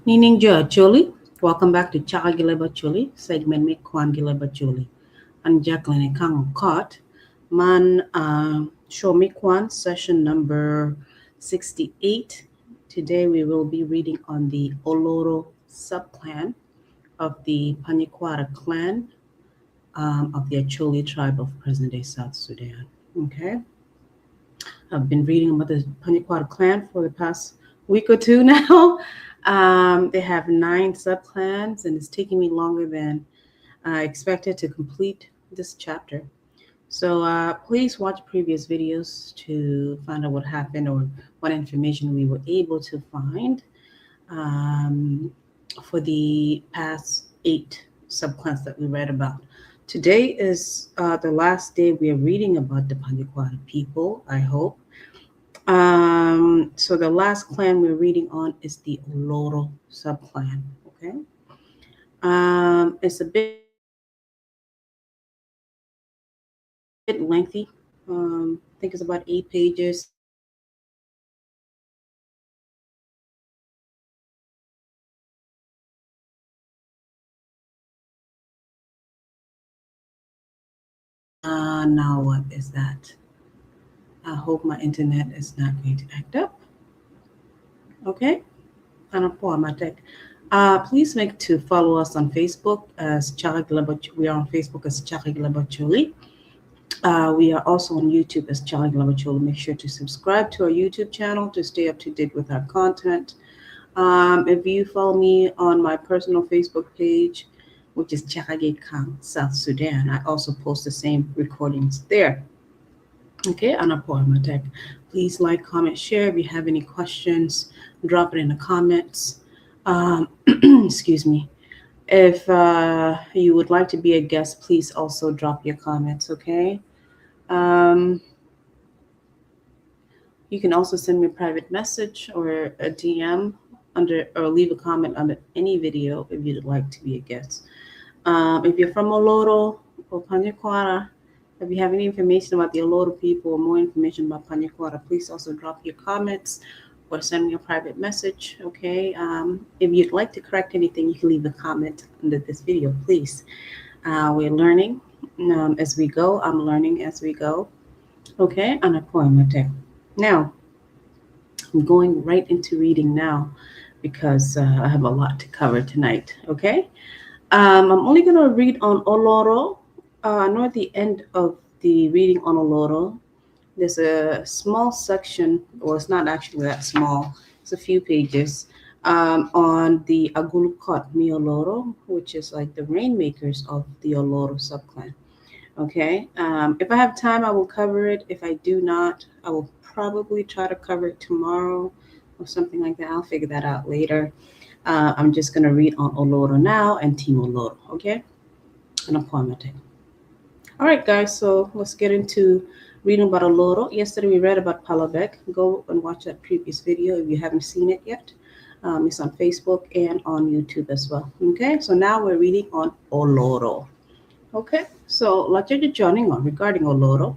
Nining Jo Acholi, welcome back to Caka gi Leb Acholi, segment me Kwan gi Leb Acholi. An Jacqueline Ekang Okot, man uh, show me Kwan session number 68. Today we will be reading on the Oloro subclan of the Panyikwara clan um, of the Acholi tribe of present-day South Sudan. Okay. I've been reading about the Panyikwara clan for the past week or two now. They have 9 subclans, and it's taking me longer than I expected to complete this chapter. So uh, please watch previous videos to find out what happened or what information we were able to find um, for the past 8 subclans that we read about. Today is uh, the last day we are reading about the Panyikwara people, I hope. Um, so the last clan we're reading on is the Oloro subclan, okay? Um, it's a bit lengthy. Um, I think it's about 8 pages. Uh, now what is that? I hope my internet is not going to act up. Okay. Uh, please make to follow us on Facebook as Chaka We are on Facebook as Chaka Choli. Uh, we are also on YouTube as Chaka Choli. Make sure to subscribe to our YouTube channel to stay up to date with our content. Um, if you follow me on my personal Facebook page, which is Chakage Kang, South Sudan, I also post the same recordings there. Okay, Anna Please like, comment, share. If you have any questions, drop it in the comments. Um, excuse me. If uh, you would like to be a guest, please also drop your comments, okay? Um, you can also send me a private message or a DM under or leave a comment under any video if you'd like to be a guest. Um, if you're from Oloro or Panyikwara, if you have any information about the Oloro people or more information about Panyikwara, please also drop your comments or send me a private message. Okay. Um, if you'd like to correct anything, you can leave a comment under this video, please. Uh, we're learning um, as we go. I'm learning as we go. Okay. Now, I'm going right into reading now because uh, I have a lot to cover tonight. Okay. Um, I'm only going to read on Oloro. Uh, I know at the end of the reading on Oloro, there's a small section, well, it's not actually that small, it's a few pages, um, on the Agulukot Mioloro, which is like the rainmakers of the Oloro subclan. Okay, um, if I have time, I will cover it. If I do not, I will probably try to cover it tomorrow or something like that. I'll figure that out later. Uh, I'm just going to read on Oloro now and Team Oloro, okay? An appointment. All right, guys, so let's get into reading about Oloro. Yesterday we read about Palabek. Go and watch that previous video if you haven't seen it yet. Um, it's on Facebook and on YouTube as well. Okay, so now we're reading on Oloro. Okay, so Lachaja joining on regarding Oloro.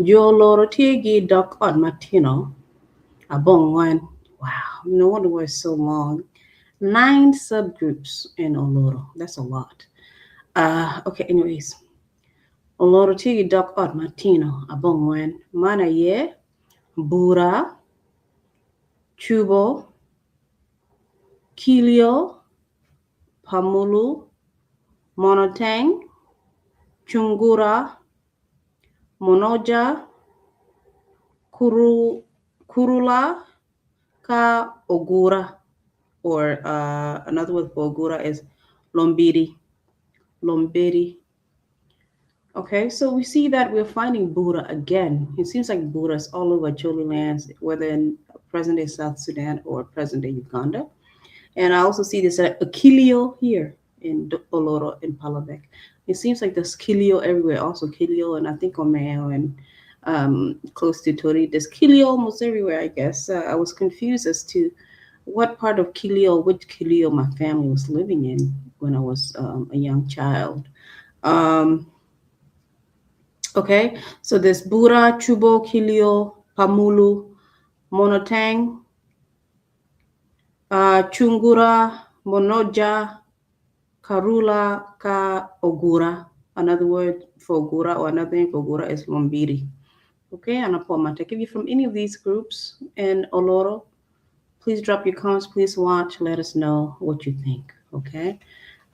Jo Oloro tye ki dog ot matino abongwen. Wow, no wonder why it's so long. 9 subgroups in Oloro. That's a lot. Uh, okay, anyways. Oloro tye ki dog ot matino abongwen. Man aye Bura, Cubo, Kilio, Pamulu, Monoteng, Cungura, Monoja, Kuru, Kurula, Ka Ogura, or uh, another word for Ogura is Lombiri. Lombiri. Okay, so we see that we're finding Buddha again. It seems like Buddha is all over Acholi lands, whether in present day South Sudan or present day Uganda. And I also see this uh, Akilio here in Oloro in Palabek. It seems like there's Kilio everywhere, also Kilio and I think Omeo and um, close to Tori. There's Kilio almost everywhere, I guess. Uh, I was confused as to what part of Kilio, which Kilio my family was living in when I was um, a young child. Um, okay, so there's Bura, Chubo, Kilio, Pamulu, Monotang, Cungura, Monoja, Karula, ka Ogura. Another word for Ogura or another name for Ogura is Lombiri. Okay, and Matek. If you're from any of these groups in Oloro, please drop your comments. Please watch. Let us know what you think. Okay.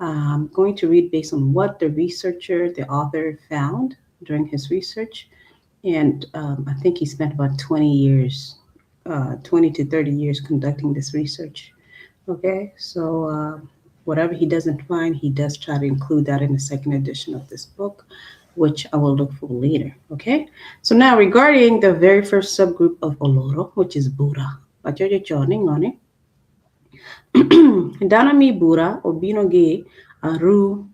I'm going to read based on what the researcher, the author, found during his research. And I think he spent about 20 years, 20 to 30 years conducting this research. Okay, so whatever he doesn't find, he does try to include that in the second edition of this book, which I will look for later. Okay, so now regarding the very first subgroup of Oloro, which is Bura. Dano me Bura obino gi Aru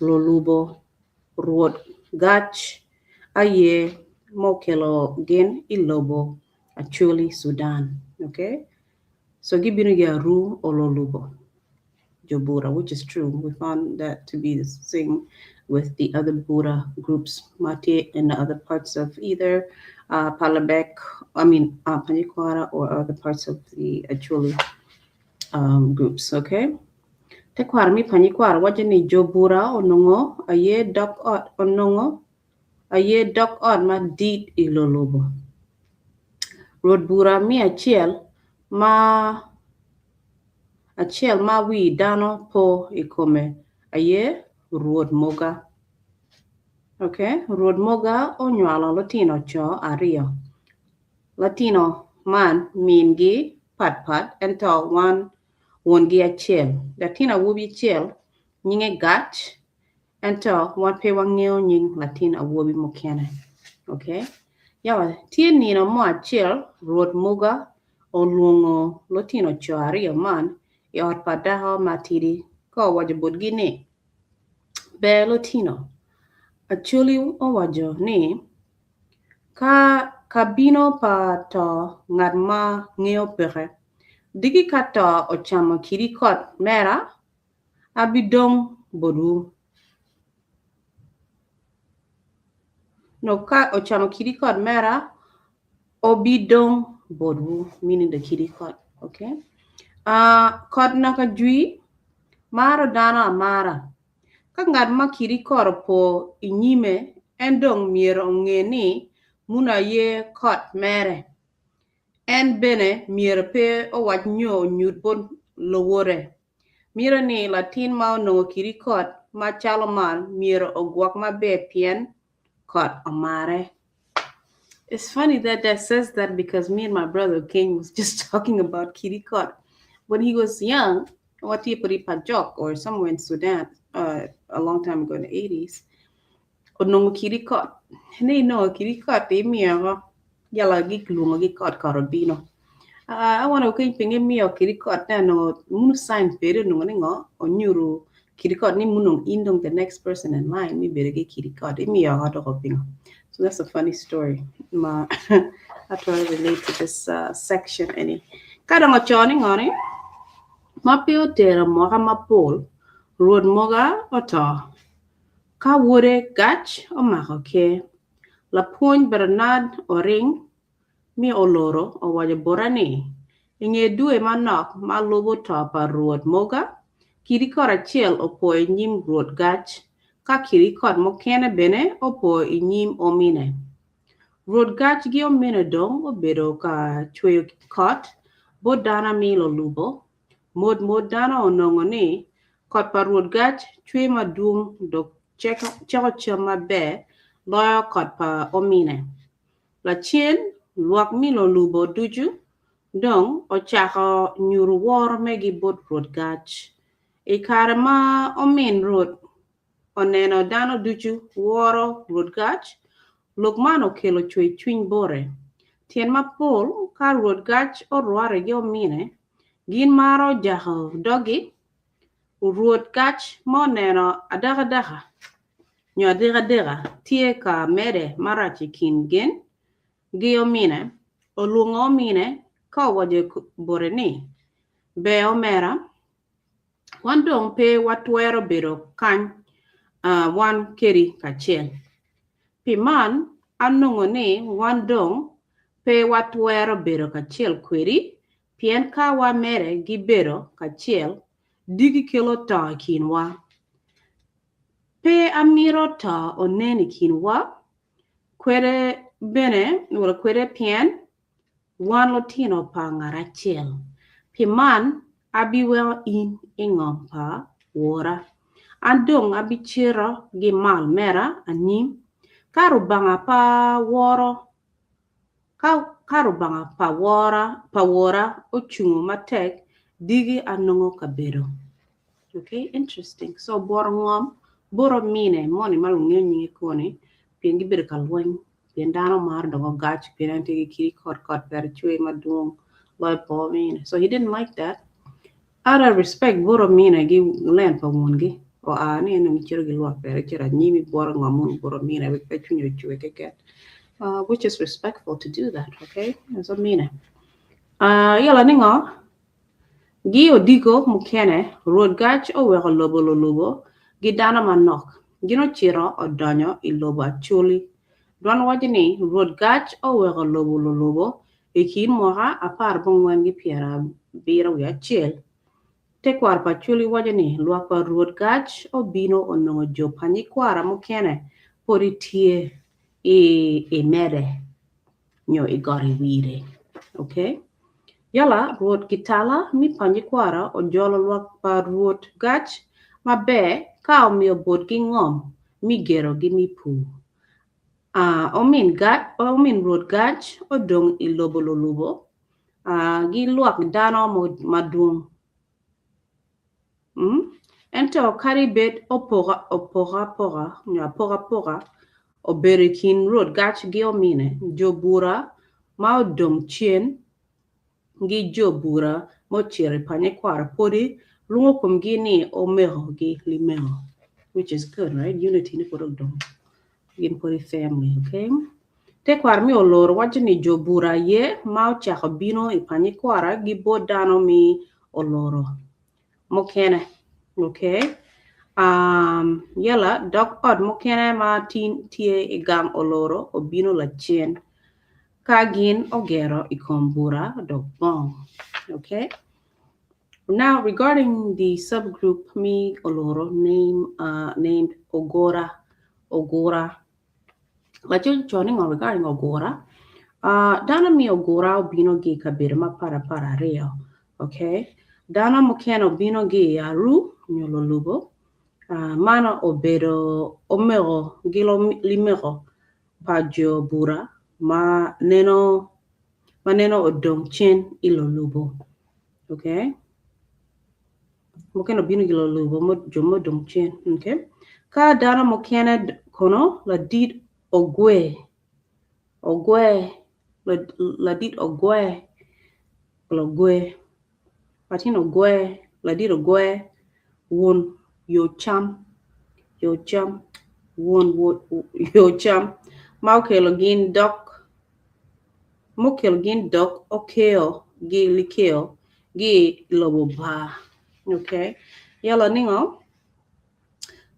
Lolubo Rwot Gac aye mokelo gin i lobo Acholi Sudan. Okay, so gibino gi Aru Ololubo Jo Bura, which is true. We found that to be the same with the other Bura groups, Mate and the other parts of either Palabek, I mean Panyikwara, or other parts of the Acholi groups. Okay. Tekwaro me Panyikwara waco ni Jo Bura onongo aye dog ot onongo aye dog ot madit i Lolobo. Rwot bura me acel ma acel ma wi dano po i kome aye Rwot Moga. Okay, Rwot Moga onywalo lutino co aryo. Latino man min-gi patpat ento wan won-gi acel. Latin awobi acel nyinge Gac ento wan pe wangeyo nying latin awobi mukene. Okay. Yawa tye nino mo acel Rwot Moga olwongo lutino co aryo man i ot pa dako matidi ka owaco botgi ni, Ber lutino, Acholi owaco ni ka kabino pa to ngat ma ngeyo peke. Diki ka to ocamo kidi kot mera, abidong botwu. No, ka ocamo kidi kot mera, obidong botwu, meaning the kidi kot. Okay. Kot naka jwi maro dano amara. Ka ngat ma kidi kot opo i nyime, en dong myero onge ni muno aye kot mere. En bene myero pe owac nyo onyut bot luwote. Mito ni latin ma onongo kidi kot macalo man myero ogwok maber pien kot omare. It's funny that that says that because me and my brother King was just talking about kidi kot. When he was young, watye pud i Pajok or somewhere in Sudan a long time ago in the 80s, onongo kidi kot. Ni inongo kidi kot imiyo yala gilwongo gi kot kot obino. Awana okeny pinge imiyo kidi kot ne onongo munu sign pede onongo ni ngo onyuto kidi kot ni munu in dong the next person in line mi bedo ki kidi kot imiyo oko doko pingo. So that's a funny story. Ma I try to relate to this section any. Ka dong oco ni ngo ni ma pe otero mwaka mapol Rwot Moga oto ka wode Gac omako ker. Lapwony Bernard Oring mi Oloro owaco bota ni i nge dwe manok ma lubo to pa Rwot Moga, kidi kot acel opo i nyim Rwot Gac, ka kidi kot mukene bene opo i nyim omine. Rwot Gac gi omine dong obedo ka cweyo kot bot dano mi Lolubo. Mot mot dano onongo ni kot pa Rwot Gac cwe madwong dok ceko cam maber loyo kot pa omine. Lacen, lwak mi Lolubo ducu dong ocako nyuto woro megi bot Rwot Gac. I kare ma omin Rwot oneno dano ducu woro Rwot Gac, lok man okelo cwercwiny bote. Tyen mapol ka Rwot Gac orwate ki omine, gin maro jako doggi. Rwot Gac ma oneno adakadaka nyo adekadeka tye ka mede marac i kin gin gi omine, olwongo omine ka owaco bote ni, Ber omera, wan dong pe watwero bedo kany wan kedi kacel. Pi man, anongo ni wan dong pe watwero bedo kacel kwedi. Pien ka wamede gi bedo kacel, diki kelo to i kinwa. Pe amito to onen i kinwa kwede bene kwede pien wan lutino pa ngat acel. Pi man abiweko in i ngom pa wora. An dong abicito gi mal mera anyim. Ka Rubanga pa woro Ka Rubanga pa wora ocungo matek, diki anongo kabedo. Okay, interesting. So boro ngom, boro mine moni ma lungeyo nyinge koni pien gibedo ka lweny pien dano maro dong ogac pien en tye ki kidi kot kot ber cwer madwong loyo por mine. So he didn't like that. Out of respect boro mine gi land pa wongi oa ni en dong gicito gilwak kwede cito anyim i boro ngom munu boro mine wek pe cwinye ocwer keken which is respectful to do that okay so mine yala ni ngo gi odiko mukene Rwot Gac oweko lobo lulubo gi dano manok gin ocito odonyo i lobo Acholi dwan waco ni Rwot Gac oweko lobo lulubo I kin mwaka aparbongwen ki pyerabiro wiye acel, tekwaro pa Acholi waco ni lwak pa Rwot Gac obino onongo jo pa nyikwara mukene pwod tye i mede nyo i got i wire. Ok. Yala Rwot Kitala mi pa nyikwara ojolo lwak pa Rwot Gac maber ka omiyo botgi ngom mi gerogi mi pur. Omin Rwot Gac odong i lobo lulubo gi lwak dano madwong. Ento kadi bed opokapoka nyo apokapoka obedo i kin Rwot Gac gi omine, jo bura ma odong cen gi jo bura ma ocito i panye kwara pwodi lwongo komgi ni omeko gi limeko which is good right unity ni pwod odong gin pwod i family okay tekwaro me oloro waco ni jo bura aye ma ocako bino i panye kwara gi bot dano me oloro mukene okay um yala dok ot mukene ma tin tye i gang oloro obino lacen Ka gin ogero i kom bura dok bong. Okay. Now regarding the subgroup me oloro name named Ogora Ogura. Laco co ni ngo regarding Ogura? Dano me Ogura obino gi i kabedo mapat apat aryo. Okay. Dano mukene obino gi i Aru nyo Lulubo. Man obedo omego gi limego pa jo bura ma neno ma neno odong cen i lolubo okay mukene obino ki lolubo jo ma odong cen okay ka dano mukene kono ladit ogwe ogwe ladit ogwe ogwe latin ogwe ladit ogwe won yo cam yo cam won yo cam ma okelo gin dok ma okelo gin dok okeyo gi likeyo gi i lobo bar okay yalo ningo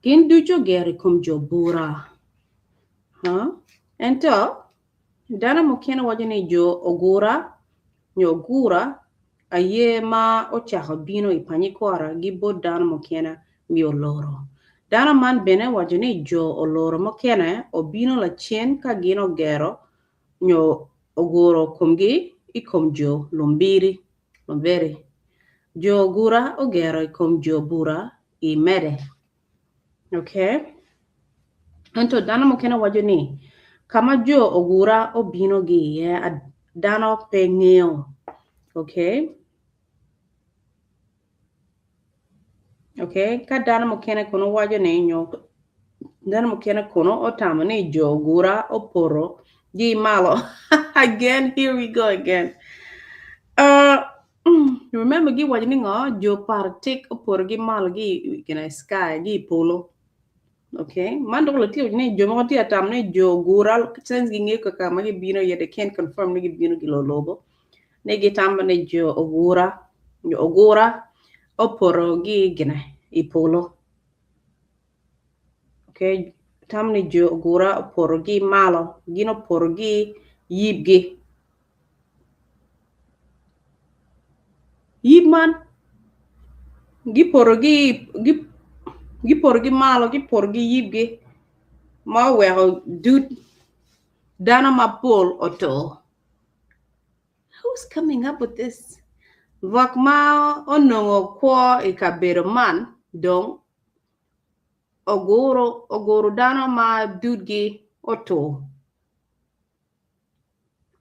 gin ducu ogero i kom jo bura huh? Ento Dano mukene waco ni jo Ogura nyo Ogura aye ma ocako bino i Panyikwara gi bot dano mukene mi Oloro. Dano man bene waco ni jo Oloro mukene obino lacen ka gin ogero nyo oguro komgi i kom jo Lumbiri, Lumberi. Jo Ogura ogero i kom jo Bura i Mede. Okay. Ento dano mukene waco ni ka ma jo ogura obino gi iye dano pe ngeyo. Okay. Okay. Ka dano mukene kono waco ni nyo dano mukene kono otamo ni jo ogura opoto gi malo. Again, here we go again. Remember giwaco ni ngo jo paratik opoto gi malo gi i sky gi i polo. Okay, man dok latin owaco ni jo mogo tye ka tamo ni jo gura since gingeyo kaka ma gibino iye they can't confirm ni gibino ki lobo ni gitamo ni jo ogura nyo ogura opoto gi gine i polo. Okay, tamo ni jo ogura opoto gi malo gin opoto gi yibgi. Yib man gipotogi gipotogi malo gipotogi yibgi ma oweko dud dano mapol oto. Who's coming up with this? Lwak ma onongo kwo i kabedo man dong oguro dano ma dudgi oto.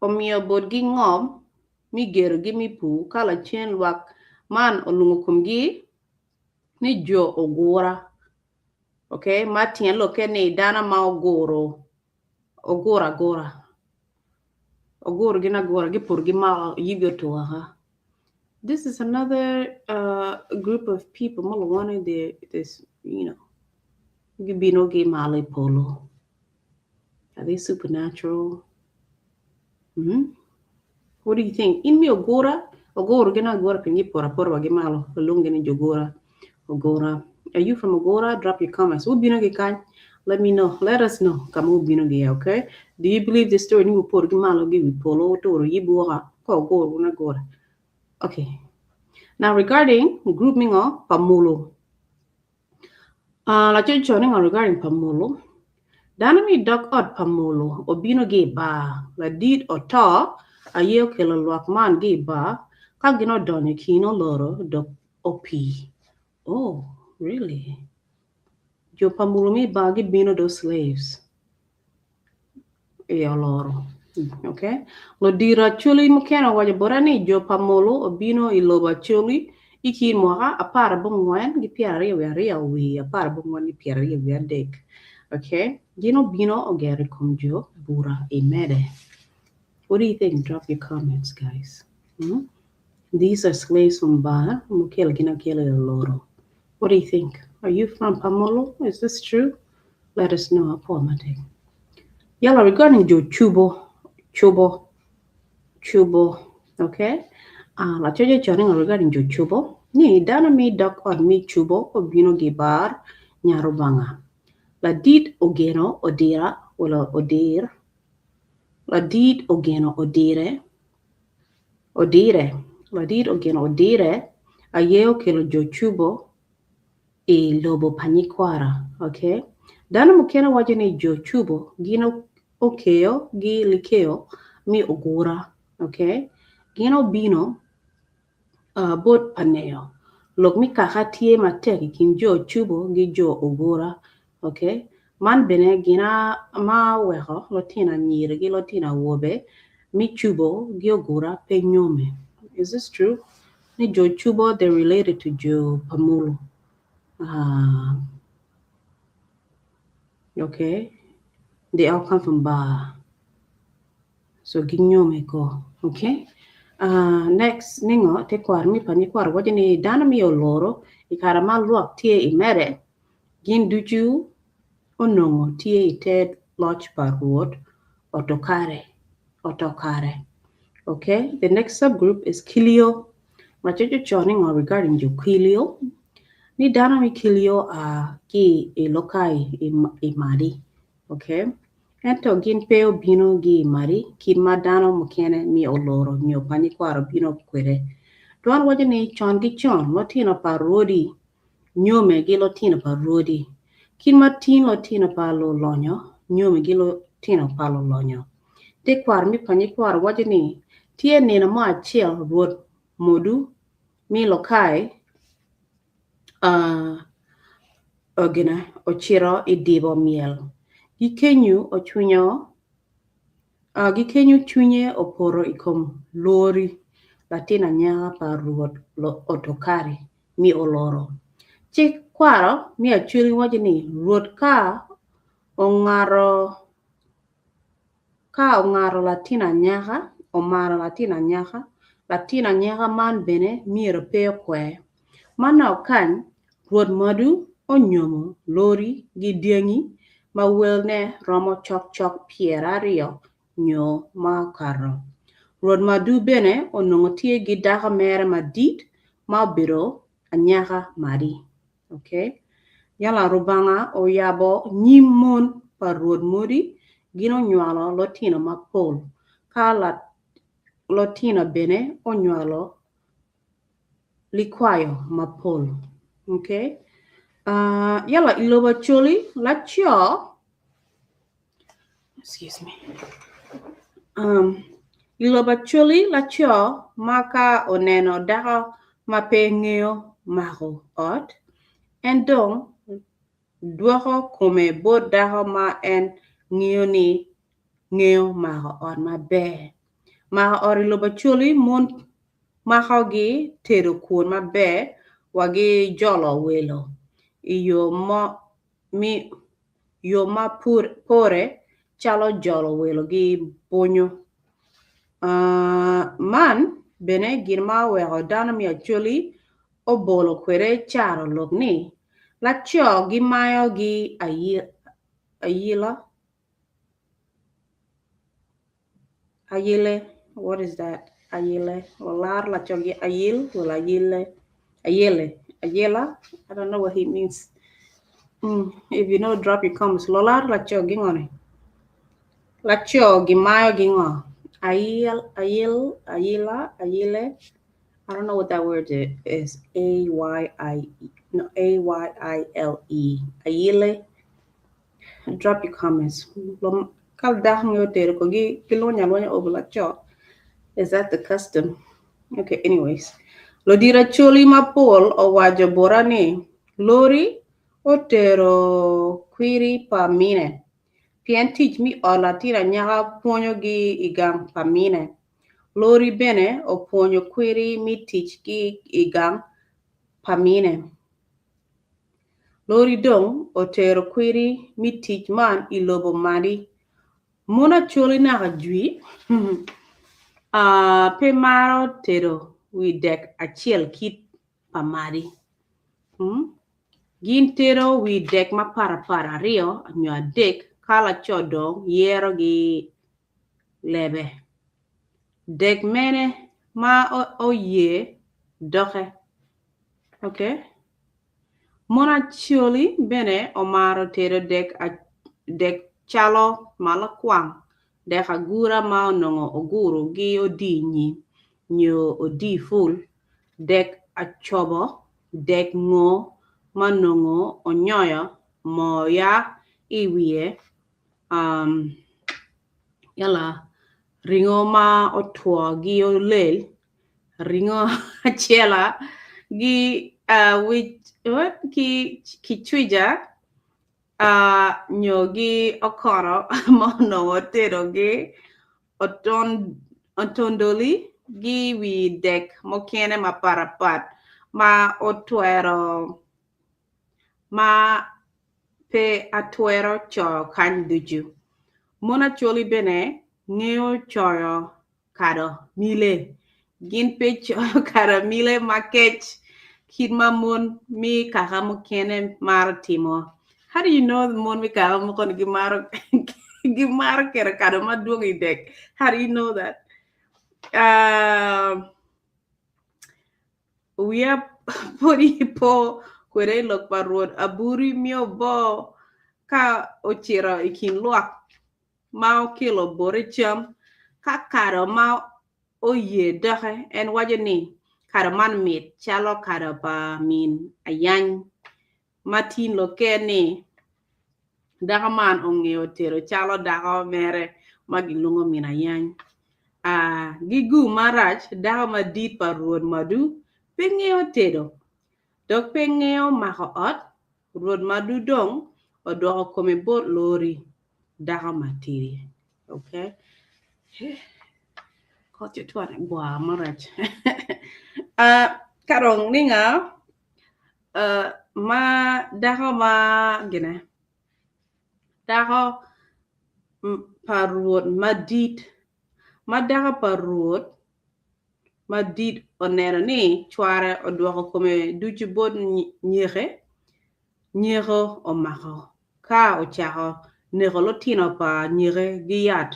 Omiyo botgi ngom me gerogi me pur, ka lacen lwak man olwongo komgi ni jo ogura, okay, ma tyen lokke ni dano ma oguro oguro agura, oguro gin agura, gipurogi malo yibgi otur woko. This is another uh, group of people ma luwone this, you know, gibino gi malo i polo. Are they supernatural? Mm-hmm. What do you think? In mi ogura, oguro gin agura pingi pora pora wagi malo, lulungi ni jogura, ogura. Are you from Ogura? Drop your comments. Ubino gi kany? Let me know. Let us know. Kama ubino gi, okay? Do you believe this story? Ni upor gi malo gi wi polo uturo yibu waka ko oguro una gura. Okay. Now regarding group mingo Pamulu. Laco ocoyo ni ngo regarding pa mulu, dano me i dog ot pa mulu obino gi i bar, ladit oto aye okelo lwak man gi i bar ka gin odonyo i kin oloro dok opii. Oh really? Jo pa mulu me i bar gibino do slaves i oloro. Ok. Ludito Acholi mukene owaco bota ni jo pa Mulu obino i lobo Acholi i kin mwaka 14 ki 22 wi 14 ki 23. Ok. Gin obino ogero i kom jo bura i mede. What do you think? Drop your comments, guys. Hmm? These are slaves from Bar, mukelo gin akela i oloro. What do you think? Are you from Pamulu? Is this true? Let us know. Apo matek. Yalla regarding jo Chubo, Chubo, Chubo, okay? Uh, laco jo cone regarding jo Chubo, ni dano mi dok ot mi Chubo obino gi bar Nyarubanga. Ladit ogeno odira, wala odir, ladit ogeno odire, odire, ladit ogeno odire, aye okelo jo Chubo i lobo pa nyikwara, okay? Dano mukene waco ni jo Cubo gin okeyo gi likeo mi ogura, okay? Gin obino uh, bot pa neo. Lok mi kaka tye matek i kin jo Cubo gi jo Ogura, okay? Man bene gin ma oweko lutino anyira ki lutino awobe mi Cubo gi Ogura pe nyome. Is this true? Ni jo Cubo they related to jo Pamulu. Uh, okay. They all come from Ba. So ginyome ko. Okay. Uh, next, ningo te kwar mi pa nyikwaro waco ni dano mi oloro i kare ma lwak tye i mere gin ducu onongo tye i te loc pa Rwot Otokare. Otokare. Okay, the next subgroup is Kilio. Machocho chon ningo regarding jo Kilio. Ni dano mi Kilio a ki i lokai i, i Madi. Okay. Ento gin pe obino gi i Madi kit ma dano mukene mi oloro nyo pa nyikwaro bino kwede. Dwan waco ni con gi con lutino pa rwodi nyome gi lutino pa rwodi. Kit ma tin lutino pa lulonyo nyome gi lutino pa lulonyo. Tekwaro mi pa nyikwaro waco ni tye nino mo acel Rwot Modu mi Lokai uh, gina ocito i dibo myel. Gikenyu ocwinyo uh, gikenyu cwinye opoto i kom lori latin anyaka pa Rwot Otokari mi oloro. Cik kwaro mi Acholi waco ni Rwot ka ongato ka ongato latin anyaka, omaro latin anyaka, latin anyaka man bene myero pe okwer. Manok kany, Rwot Madu onyomo lori gi dyangi ma welne romo cokcok 20 nyo ma okato. Rwot Madu bene onongo tye gi dako mere madit ma obedo anyaka Madi. Okay. Yala Rubanga oyabo nyim mon pa Rwot Modi gin onywalo lutino mapol ka lutino bene onywalo Likwayo mapol. Okay. Uh, yala i lobo Acholi, laco, excuse me. Um, i lobo Acholi, laco ma ka oneno dako ma pe ngeyo mako ot, en dong dwoko kome bot dako ma en ngeyo ni ngeyo mako ot maber. Mako ot i lobo Acholi mon makogi tedo kwon maber wa gi jolo welo i yo ma pore calo jolo welo gi bonyo. Man bene gin ma oweko dano me Acholi obolo kwede caro lok ni laco gimayo gi ayila. Ayile, what is that? Ayile, olar laco gi ayil or ayile, ayele, ayela? I don't know what he means. Mm, if you know, drop your comments. Lolar laco gi ngoni. Laco gi mayo gi ngo. Ayil, ayil, ayila, ayile. I don't know what that word is. A Y I E. No, A Y I L E. Ayile. Drop your comments. Ka dako ngeyo tedo kogi gilwonyo alwonya obo laco. Is that the custom? Okay, anyways. Ludito Acholi mapol owaco bota ni Lori otero kwiri pa mine pien tic me ot latin anyaka pwonyogi i gang pa mine. Lori bene opwonyo kwiri me tic ki i gang pa mine. Lori dong otero kwiri me tic man i lobo madi. Mon Acholi naka jwi pe maro tedo wi dek acel kit pa madi. Gin tedo wi dek mapatpat aryo nyo adek ka laco dong yero gi lebe. Dek mene ma oye doke? Okay. Mon Acholi bene omaro tedo dek calo malakwang, dek agura ma onongo oguro gi odii nyim nyo odii pul, dek acobo, dek ngor ma nongo onyoyo moo ya i wiye, yala ringo ma otwo gi olel ringo acela gi kicwica nyo gi okono ma onongo otedo gi otondoli gi wi dek mukene mapatpat ma otwero ma pe atwero coyo kany ducu. Mon Acholi bene ngeyo coyo kado mile. Gin pe coyo kado mile makec kit ma mon me kaka mukene maro timo. How do you know mon me kaka mukene gimaro gimaro keto kado madwong i dek? How do you know that? Uh, wiya pudi po kwede i lok pa Rwot aburi miyo bo ka ocito i kin lwak ma okelo bote cam, ka kado ma oye doke, en waco ni, Kado man mit calo kado pa min ayany. Ma tin lokke ni, dako man ongeyo tedo calo dako mere ma gilwongo min ayany. Aa, gigum marac, dako madit pa Rwot Madu pe ngeyo tedo, dok pe ngeyo mako ot, Rwot Madu dong odwoko kome bot Lori. dako matidi okay kot tye twon gwar marac ka dong ninga ma dako ma gine dako pa rwot madit ma dako pa rwot madit oneno ni cware odwoko kome ducu bot nyeke nyeko omako ka ocako neko lutino pa nyeke ki yat.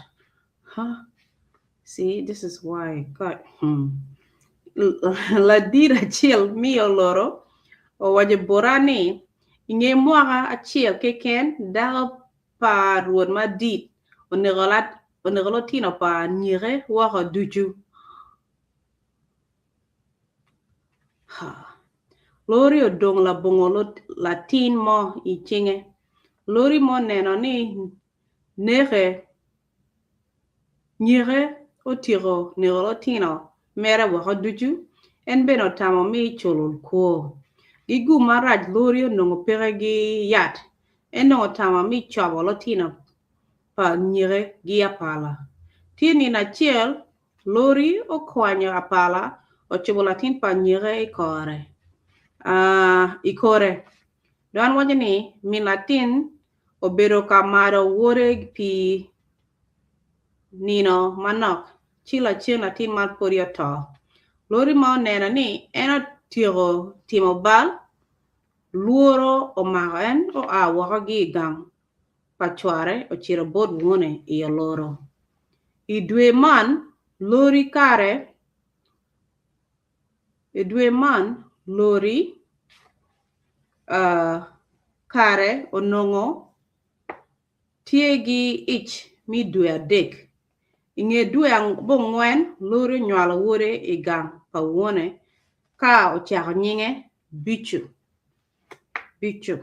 Huh? See, this is why God. Hmm. Ladit acel me oloro owaco bota ni i nge mwaka acel keken dako pa rwot madit oneko lutino pa nyeke woko ducu. Ha. Lori odong labongo latin mo i cinge. Lori mo neno ni neke nyeke otyeko neko lutino mere woko ducu, en bene otamo me culo kwo. Gi gum marac Lori onongo peke gi yat, en dong otamo me cobo lutino pa nyeke gi apala. Tye nino acel Lori okwanyo apala ocubo latin pa nyeke i kore. I kore. Dwan waco ni min latin obedo ka mado wode pi nino manok ci lacen latin man pwodi oto. Lori ma oneno ni en otyeko timo bal, lworo omako en oa woko ki i gang pa cware ocito bot wone i oloro. I dwe man lori kare I dwe man lori kare onongo tye ki ic me dwe adek. I nge dwe abongwen, lori onywalo wode i gang pa wone ka ocako nyinge Bicu. Bicu.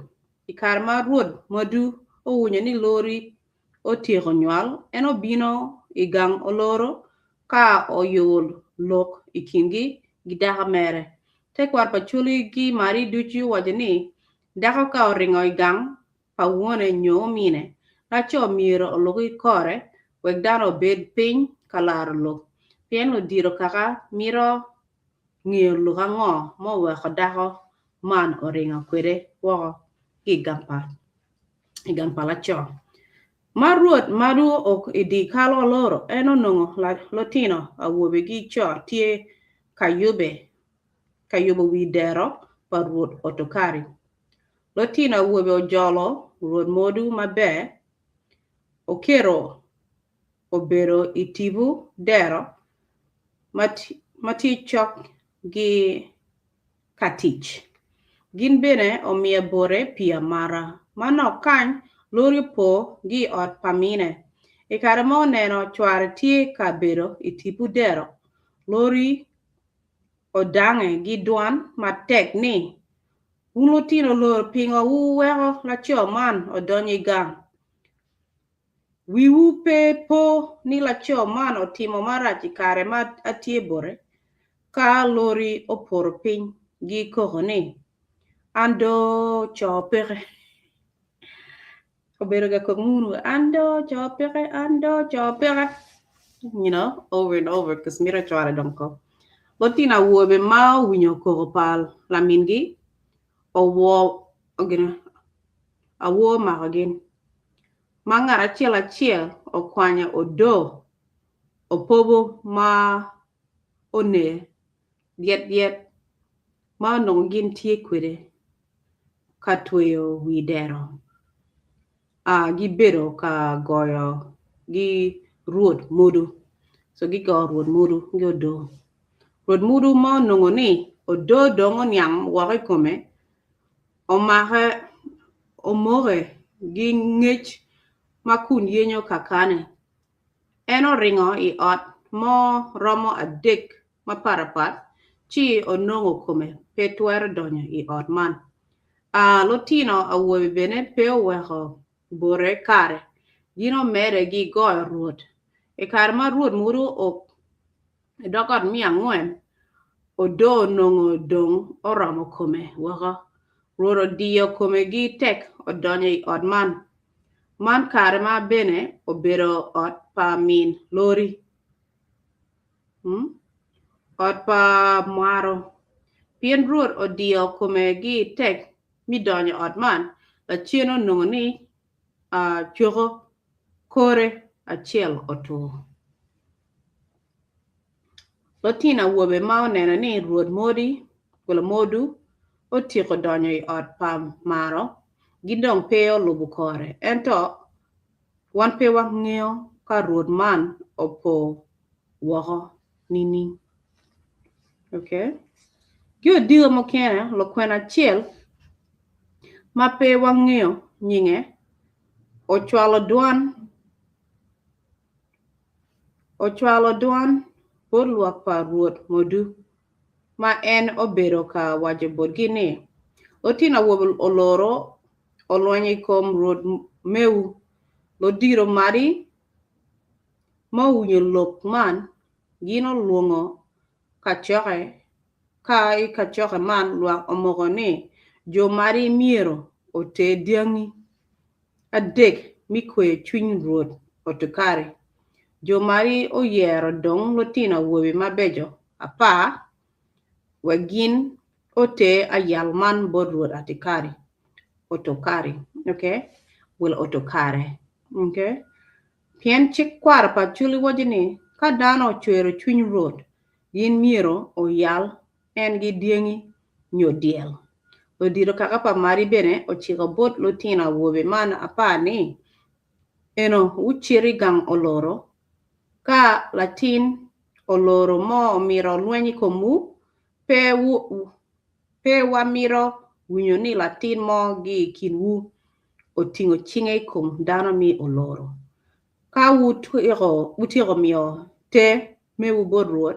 I kare ma Rwot Madu owinyo ni lori otyeko nywal, en obino i gang oloro ka oyubo lok i kingi ki dako mere. Tekwaro pa Coli ki Marie ducu owaco ni dako ka oringo i gang pa wone nyo omine, laco myero oluki kore wek dano obed piny ka laro lok, pien ludito kaka mito ngeyo lok ango ma oweko dako man oringo kwede woko ki i gang pa laco. Ma Rwot madu ok i dye kal oloro, en onongo lutino awobe ki co tye ka yubbe ka yubo wi dero pa Rwot Otokari. Lutino awobe ojolo Rwot Modu maber, oketo obedo i tipo dero ma tye cok ki ka tic. Gin bene omiye bote pii amata. Manok kany, lori opo ki i ot pa mine. I kare ma oneno cware tye ka bedo i tipo dero, lori odange ki dwan matek ni, Wun lutino loro pingo wuweko laco man odonyo i gang? Wiwu pe po ni laco man otimo marac i kare ma atye bote? Ka lori opoto piny gi koko ni, An do co peke. Obedo ga kok munu, An do co peke, an do co peke. You know, over and over, cause mito cware dong ko. Lutino awobe ma owinyo koko pa lamingi owor gin awor omako gin, ma ngat acel acel okwanyo odoo opobo ma oner dyet dyet ma onongo gin tye kwede ka tweyo wi dero gibedo ka goyo gi rwod modo so gigoyo rwod modo ki odoo. Rwod modo ma onongo ni odoo dong oniang woko i kome omake omoke gi ngec ma kun yenyo kakane. En oringo i ot mo romo adek mapatpat ci onongo kome pe twero donyo i ot man. Lutino awobe bene pe oweko bote kare, gin omedde gi goyo Rwot. I kare ma Rwot mudo ok i dog ot me angwen, odoo onongo dong oromo kome woko. Rwot odiyo kome gi tek odonyo i ot man. Man kare ma bene obedo ot pa min Lori. Ot pa mwaro. Pien Rwot odiyo kome gi tek mi donyo ot man, lacen onongo ni coko kore acel otur. Lutino awobe ma oneno ni Rwot Modi, Modu, otyeko donyo i ot pa Maro, gin dong pe olubo kore. Ento wan pe wangeyo ka Rwot man opo woko nining. Okay. Ki odiko mukene, lukwena acel ma pe wangeyo nyinge ocwalo dwan Ocwalo dwan bot lwak pa Rwot Modu. ma en obedo ka waco botgi ni, Lutino awobe oloro olwenyo i kom rwot mewu. Ludito madi ma owinyo lok man, gin olwongo kacokke, ka i kacokke man lwak omoko ni jo madi myero oter dyangi adek me kweyo cwiny Rwot Otokari. Jo madi oyero dong lutino awobe mabeco apar wek gin oter ayal man bot Rwot Atikari, Otokari, okay, well Otokare, okay. Pien cik kwaro pa Acholi waco ni ka dano ocwero cwiny Rwot, gin myero oyal en gi dyangi nyo dyel. Ludito kaka pa Mari bene ociko bot lutino awobe man apar ni, Eno wucit i gang oloro, ka latin oloro mo omito olweny i komwu, pe pe wamito winyo ni latin mo gi i kinwu otingo cinge i kom dano mi oloro. Ka wutyeko miyo te mewu bot Rwot,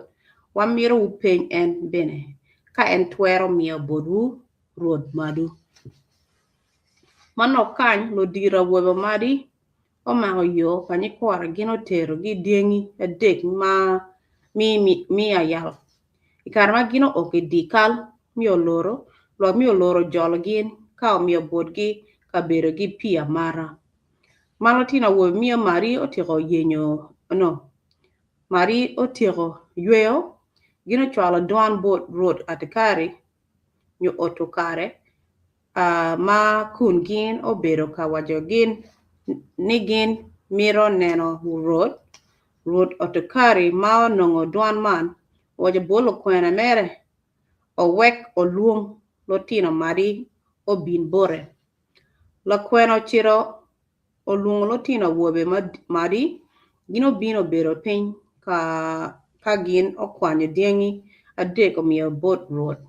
wamito wupeny en bene ka en twero miyo botwu Rwot madu. Manok kany, ludito awobe madi omako yo pa nyikwara gin oterogi dyangi adek ma mi ayal. I kare ma gin oo i dye kal me oloro, lwak me oloro ojolo gin ka omiyo botgi kabedo ki pii amata. Ma lutino awobe miyo Marie otyeko yenyo no Marie otyeko yweyo, gin ocwalo dwan bot Rwot Atikari nyo Otokare ma kun gin obedo ka waco gin ni gin mito neno Rwot. Rwot Otokari ma onongo dwan man owaco bot lukwena mere owek olwong lutino madi obin bote. Lakwena ocito olwongo lutino awobe madi, gin obino obedo piny ka gin okwanyo dyangi adek omiyo bot Rwot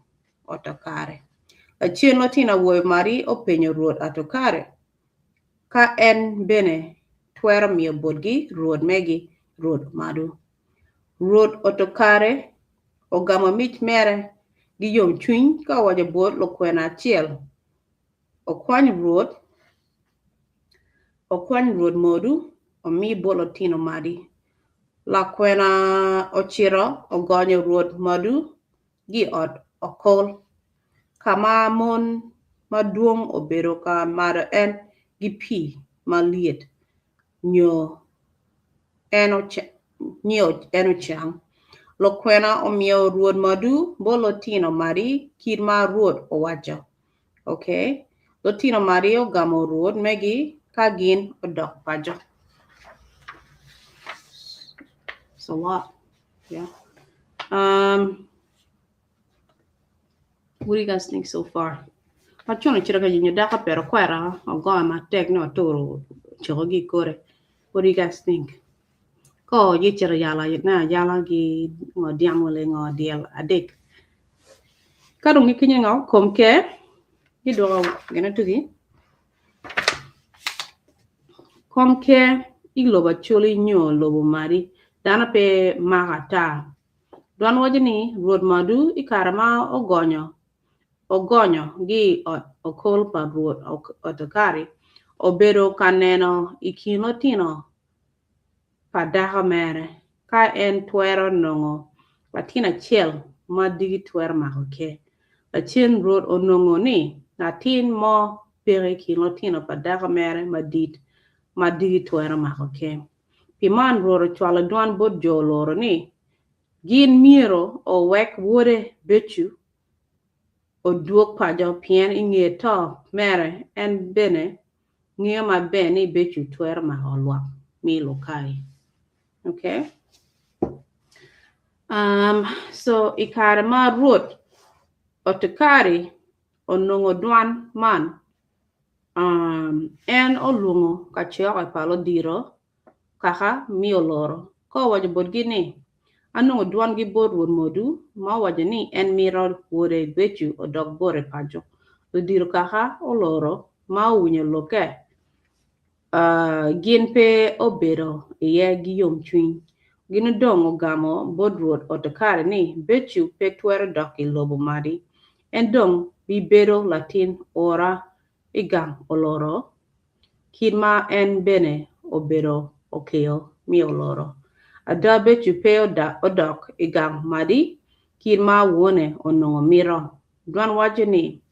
Otokare. Lacen lutino awobe madi openyo Rwot Otokare ka en bene twero miyo botgi rwot megi Rwot Madu. Rwot Otokare ogamo mic mere gi yomcwiny ka owaco bot lukwena acel Okwany Rwot, okwany Rwot modu, omi bot lutino madi. Lakwena ocito ogonyo Rwot madu gi i ot okol, ka ma mon madwong obedo ka mado en gi pii malyet nyo en ocang. Lukwena omiyo Rwot madu bot lutino madi kit ma Rwot owaco. Okay. Lutino madi ogamo Rwot megi ka gin odok paco. It's a lot. Yeah. Um, what do you guys think so far? Acuno cito ka yenyo dako pero kwera ogoyo matek ni oturo coko gi kore. What do you guys think? Ko ye cito yala ne ayala gi ngo dyang wala ngo dyel adek. Ka dong gikinyo ngo kom ker gidwoko gine tugi kom ker i lobo Acholi nyo lobo Madi dano pe mako ata. Dwan waco ni Rwot Madu i kare ma ogonyo ogonyo gi i ot okol pa Rwot Otokari obedo ka neno i kin lutino pa dako mere ka en twero nongo latin acel ma diki twero mako ker. Lacen Rwot onongo ni latin mo peke i kin lutino pa dako mere madit ma diki twero mako ker. Pi man Rwot ocwalo dwan bot jo oloro ni gin myero owek wode Becu odwog paco pien i nge to mere en bene ngeyo maber ni Becu twero mako lwak mi lukai. Okay. Um, so i kare ma Rwot Otikari onongo dwan man, um, en olwongo kacokke pa ludito kaka mi oloro, ka owaco botgi ni, Anongo dwangi bot Rwot Modu, ma owaco ni en mito wode Becu odok bote paco. Ludito kaka oloro ma owinyo lokke, gin pe obedo iye gi yomcwiny. Gin dong ogamo bot Rwot Otokare ni Becu pe twero dok i lobo Madi, en dong bibedo latin ora i gang Oloro, kit ma en bene obedo okeyo me Oloro. Ada Becu pe odok i gang Madi kit ma wone onongo mito. Dwan waco ni,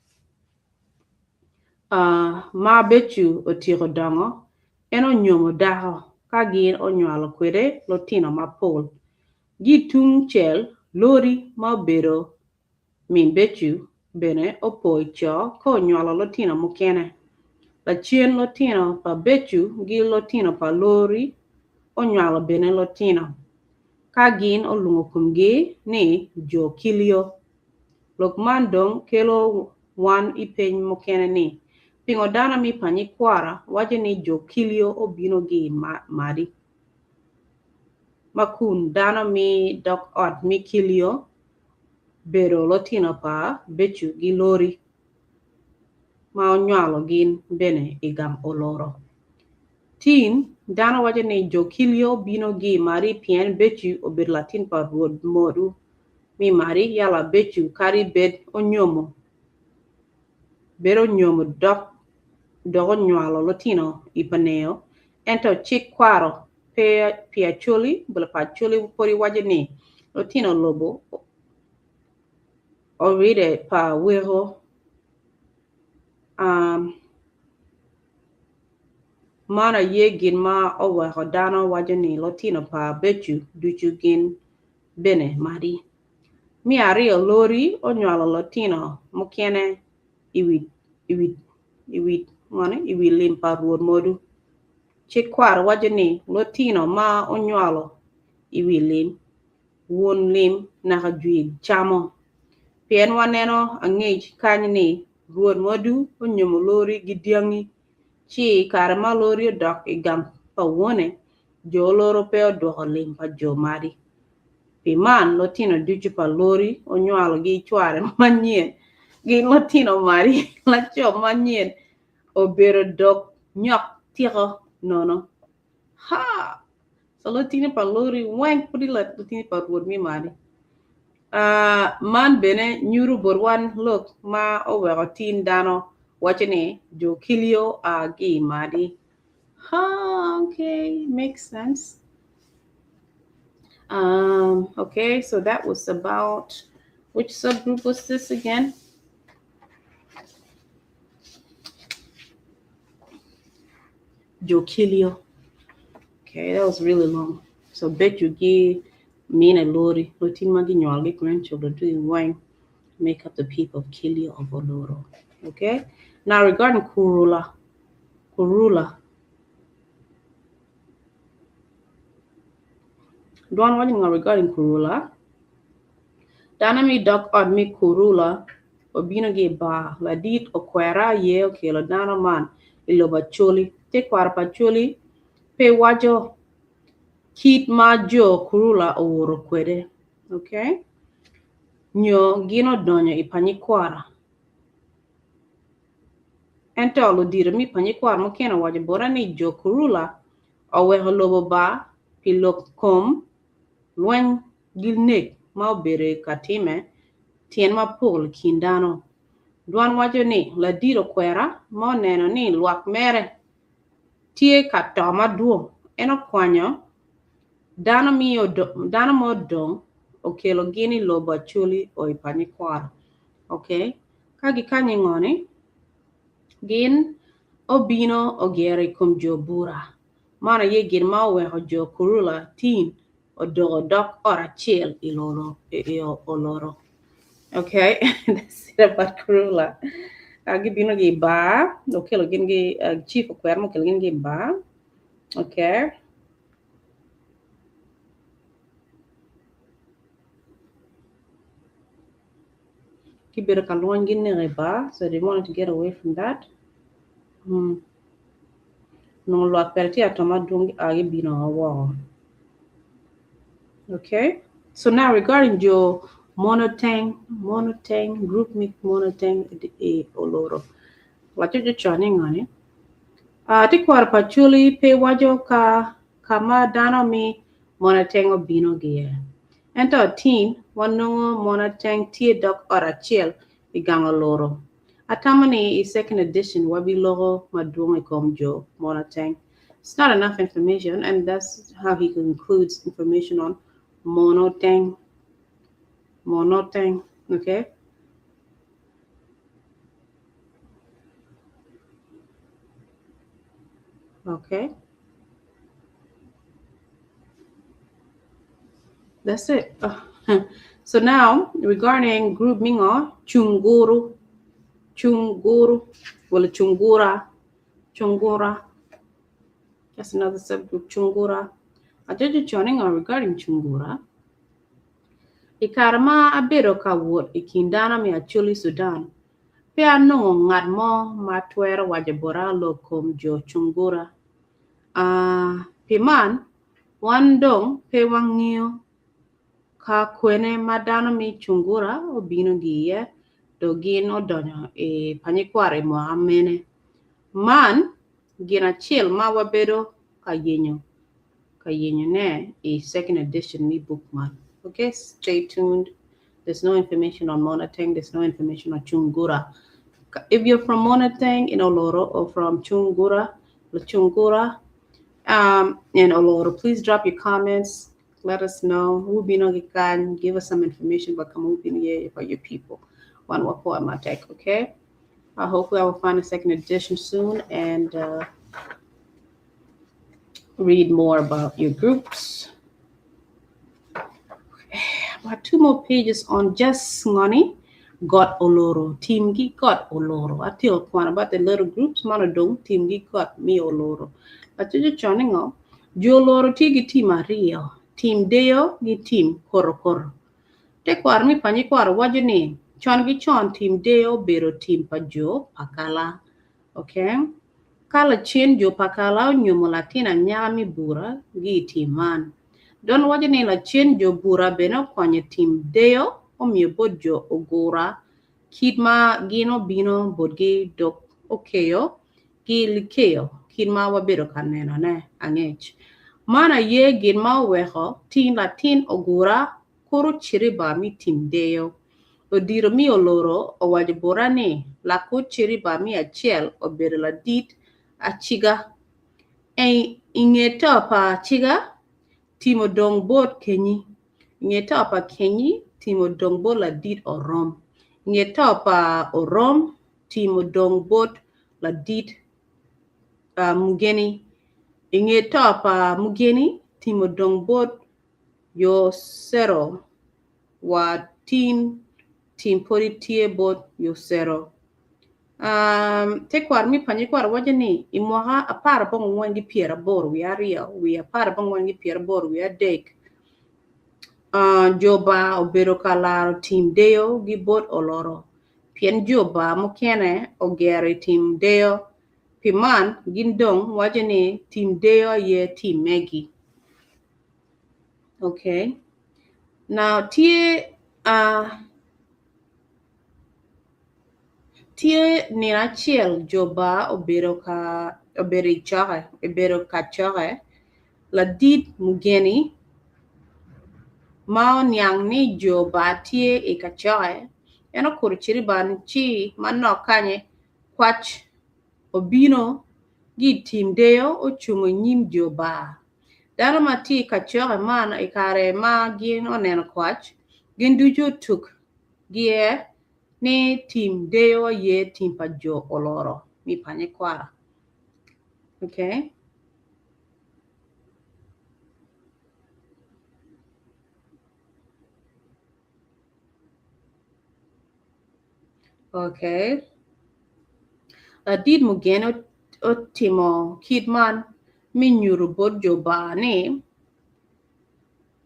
Ma Becu otyeko dongo, en onyomo dako ka gin onywalo kwede lutino mapol. Gi tung cel, Lori ma obedo min Becu bene opo i co ka onywalo lutino mukene. Lacen lutino pa Becu gi lutino pa Lori onywalo bene lutino, ka gin olwongo komgi ni jo Kilio. Lok man dong kelo wan i peny mukene ni, Pingo dano me Panyikwara waco ni jo Kilio obino gi i Madi, ma kun dano me dog ot me Kilio bedo lutino pa Becu gi Lori ma onywalo gin bene i gang Oloro? Tin, dano waco ni jo Kilio obino gi i Madi pien Becu obedo latin pa Rwod Modu mi Mari yala Becu kadi bed onyomo bed onyomo dok dok onywalo lutino i Paneo ento cik kwaro pe pi Acholi bula pa Acholi pwod iwaco ni lutino lobo oride pa weko um man aye gin ma oweko dano waco ni lutino pa Becu ducu gin bene madi. Me aryo Lori onywalo lutino mukene i wi lim pa Rwot Modu. Cik kwaro waco ni lutino ma onywalo i wi lim, won lim naka jwi camo. Pien waneno angec kany ni Rwot Modu onyomo Lori gi dyangi ci i kare ma Lori odok i gang pa wone, jo Oloro pe odwoko lim pa jo madi. Pi man, lutino ducu pa Lori onywalo gi cware manyen gin lutino madi. Laco manyen obedo dok nyok tiko nono. Ha! So lutino pa Lori weng pudi lutino pa Rwot me madi. Uh, man bene nyuto bot wan lok ma oweko tin dano waco ni jo Kilio a gi madi. Ha, okay, makes sense. Okay, so that was about which subgroup was this again? Jokilio. Okay, that was really long. So bet you give Mina Lori, Lutin Magi Nyualgi grandchildren to wine make up the people of Kilio of Oloro. Okay? Now regarding Kurula, Kurula. Dwan waco ngo regarding Kurula? Dano me dog ot me Kurula obino ki i bar. Ladit okwera aye okelo dano man i lobo Acholi. Tekwaro pa Acholi pe waco kit ma jo Kurula owoto kwede. Okay? Nyo gin odonyo i Panyikwara. Ento ludito me Panyikwara mukene owaco bota ni jo Kurula oweko lobo bar pi lok kom lweny gi nek ma obedo ka time tyen mapol i kin dano. Dwan waco ni ladit okwera ma oneno ni lwak mere tye ka to madwong en okwanyo dano ma odong okelo gin i lobo Acholi o i Panyikwara. Okay, ka gikanyo ngo ni gin obino ogyero i kom jo bura. Man aye gin ma oweko jo Kurula tin odoko dok ot acel i Oloro. Okay, that's it about Kurula. Gibino ki i bar, okelo gin gi chief okwero ma okelo gin ki i bar. Okay. Gibedo ka lwony gineko i bar, so they wanted to get away from that. Onongo lwak pere tye ato madwong gia gibino woko. Okay, so now regarding jo Monoteng, Monoteng, group me Monoteng i Oloro. Waco jo con ni ngoni. Tekwaro pa Acholi pe waco ka ka ma dano mi Mon Ateng obino gi iye. Ento tin, wanongo Mon Ateng tye dok ot acel i gang Oloro. Atamo ni i second edition wabiloko madwong i kom jo Mon Ateng. It's not enough information and that's how he concludes information on Monoteng. Monoteng, okay? Okay. That's it. So now, regarding group mingo, Chunguru, Chunguru, well, Chungura, Chungura. That's another subgroup, Chungura. Ajojo choningo regarding Chungura. I kare ma abedo ka wot i kin dano me Acholi Sudan, pe anongo ngat mo ma twero waco bota lok kom jo Cungura. Pi man, wan dong pe wangeyo ka kwene ma dano me Cungura obino gi iye dok gin odonyo i Panyikwaro i mwaka mene. Man gin acel ma wabedo ka yenyo ka yenyone i second edition me book man. Okay, stay tuned. There's no information on Monateng. There's no information on Chungura. If you're from Monateng in Oloro or from Chungura, Chungura um, in Oloro, please drop your comments. Let us know. Give us some information about Kamubini about your people. One wapo matek, okay? Hopefully I will find a second edition soon and read more about your groups. About two more pages on just ngoni got Oloro. Team gi got Oloro. Atil kwan about the little groups mano dong team gi got mi Oloro. Achocho choningo jo Oloro tye gi team aryo. Team Deo gi team Korokoro. Tekwaro mi Panyikwaro waco ni con gi con team Deo obedo team pa jo Pakala. Okay? Ka lacen jo Pakala onyomo latin anyaka mi bura gi i team man. Don waco ni lacen jo bura bene okwanyo team Deo omiyo bot jo Ogura kit ma gin obino botgi dok okeyo gi likeyo kit ma wabedo ka nenone angec. Man aye gin ma oweko tin latin Ogura kuro ciriba mi team Deo. Odiro mi Oloro owaco bota ni lakut ciriba mi acel obedo ladit Aciga. I nge to pa Aciga, tim odong bot Kenyi. I nge to pa Kenyi, tim odong bot ladit Orom. I nge to pa Orom, tim odong bot ladit Mugeni. I nge to pa Mugeni, tim odong bot Yocero wa tin tim podi tye bot Yocero. Um, tekwaro mi Panyikwaro waco ni i mwaka 14 gi 82 wiye 14 gi 83 uh, jo ba obedo ka laro tim Deo gi bot Oloro pien jo ba mukene ogero i tim Deo pi man gin dong waco ni tim Deo aye tim megi. Okay. Now tye tye nino acel jo ba obedo ka obedo i coke obedo ka coke ladit Mugeni ma oniang ni jo ba tye i kacoke en okuto ciriba ci manok kanye kwac obino gi i tim Deo ocungo i nyim jo ba. Dano ma tye i kacoke man i kare ma gin oneno kwac gin ducu otuk giye ni tim Deo aye tim pa jo Oloro mi Panyikwara. Okay. Okay. Ladit Mugeni otimo kit man me nyuto bot jo ba ni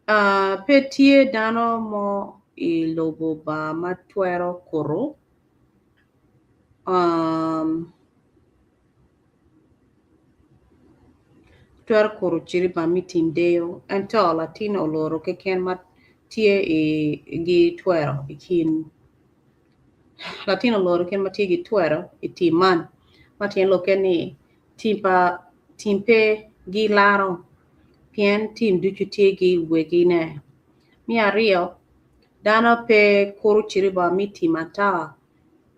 uh, pe tye dano mo i lobo ba ma twero kuto um, twero kuto ciriba me tim Deo ento latin Oloro keken ma tye i gi twero i kin latin Oloro keken ma tye gi twero i tim man ma tyen lokke ni tim pa tim pe gilaro. pien tim ducu tye ki wegine. Me aryo, dano pe kuro ciriba me tim ata.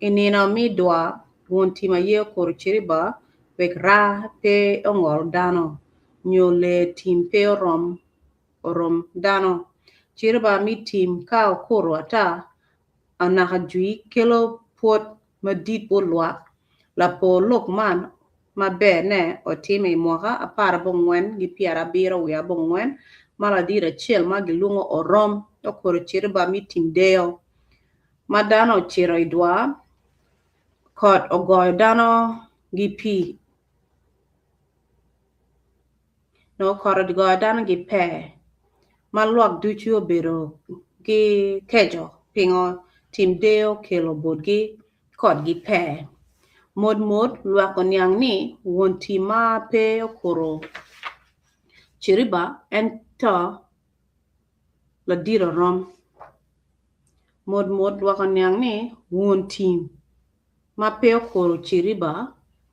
I nino me dwa, won tim aye okuro ciriba wek raa pe ongol dano nyo lee tim pe orom orom dano. Ciriba me tim ka okuro ata anaka jwi kelo pwod madit bot lwak. Lapor lok man maber ne otime i mwaka aparabongwen ki pyerabiro wiye abongwen ma ladit acel ma gilwongo Orom okuro ciriba me tim deyo ma dano ocito i dwar kot ogoyo dano gi pii Nongo kot ogoyo dano ki pee ma lwak ducu obedo ki keco pingo tim deyo okelo botgi kotgi pee. Mot mot lwak oniang ni won tim ma pe okuto ciriba ento ladit orom. Mot mot lwak oniang ni won tim ma pe okuro ciriba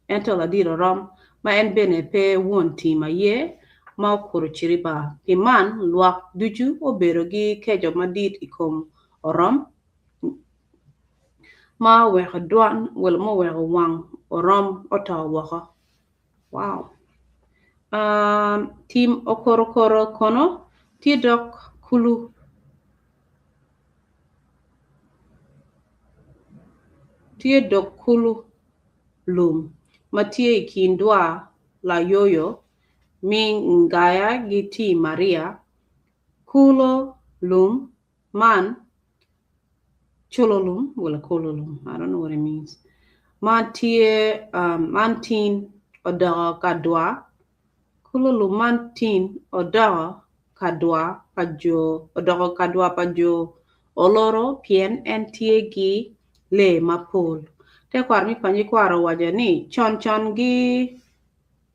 ento ladit orom, ma en bene pe won tim aye ma okuro ciriba. Pi man, lwak ducu obedo ki keco madit i kom orom, ma oweko dwan ma oweko wang orom oto woko. Wow! Tim okorokoro kono tye dok kulu. Tye dog kulu lum ma tye i kin dwar layoyo me Ngaya gi Tim Maria. Kulo lum man culo lum wala kulo lum I don't know what it means man tye man tin odoko ka dwar Kulu lum man tin odoko ka dwar pa jo odoko ka dwar pa jo Oloro pien en tye ki lee mapol. Tekwaro me Panyi Kwaro owaco ni con con gi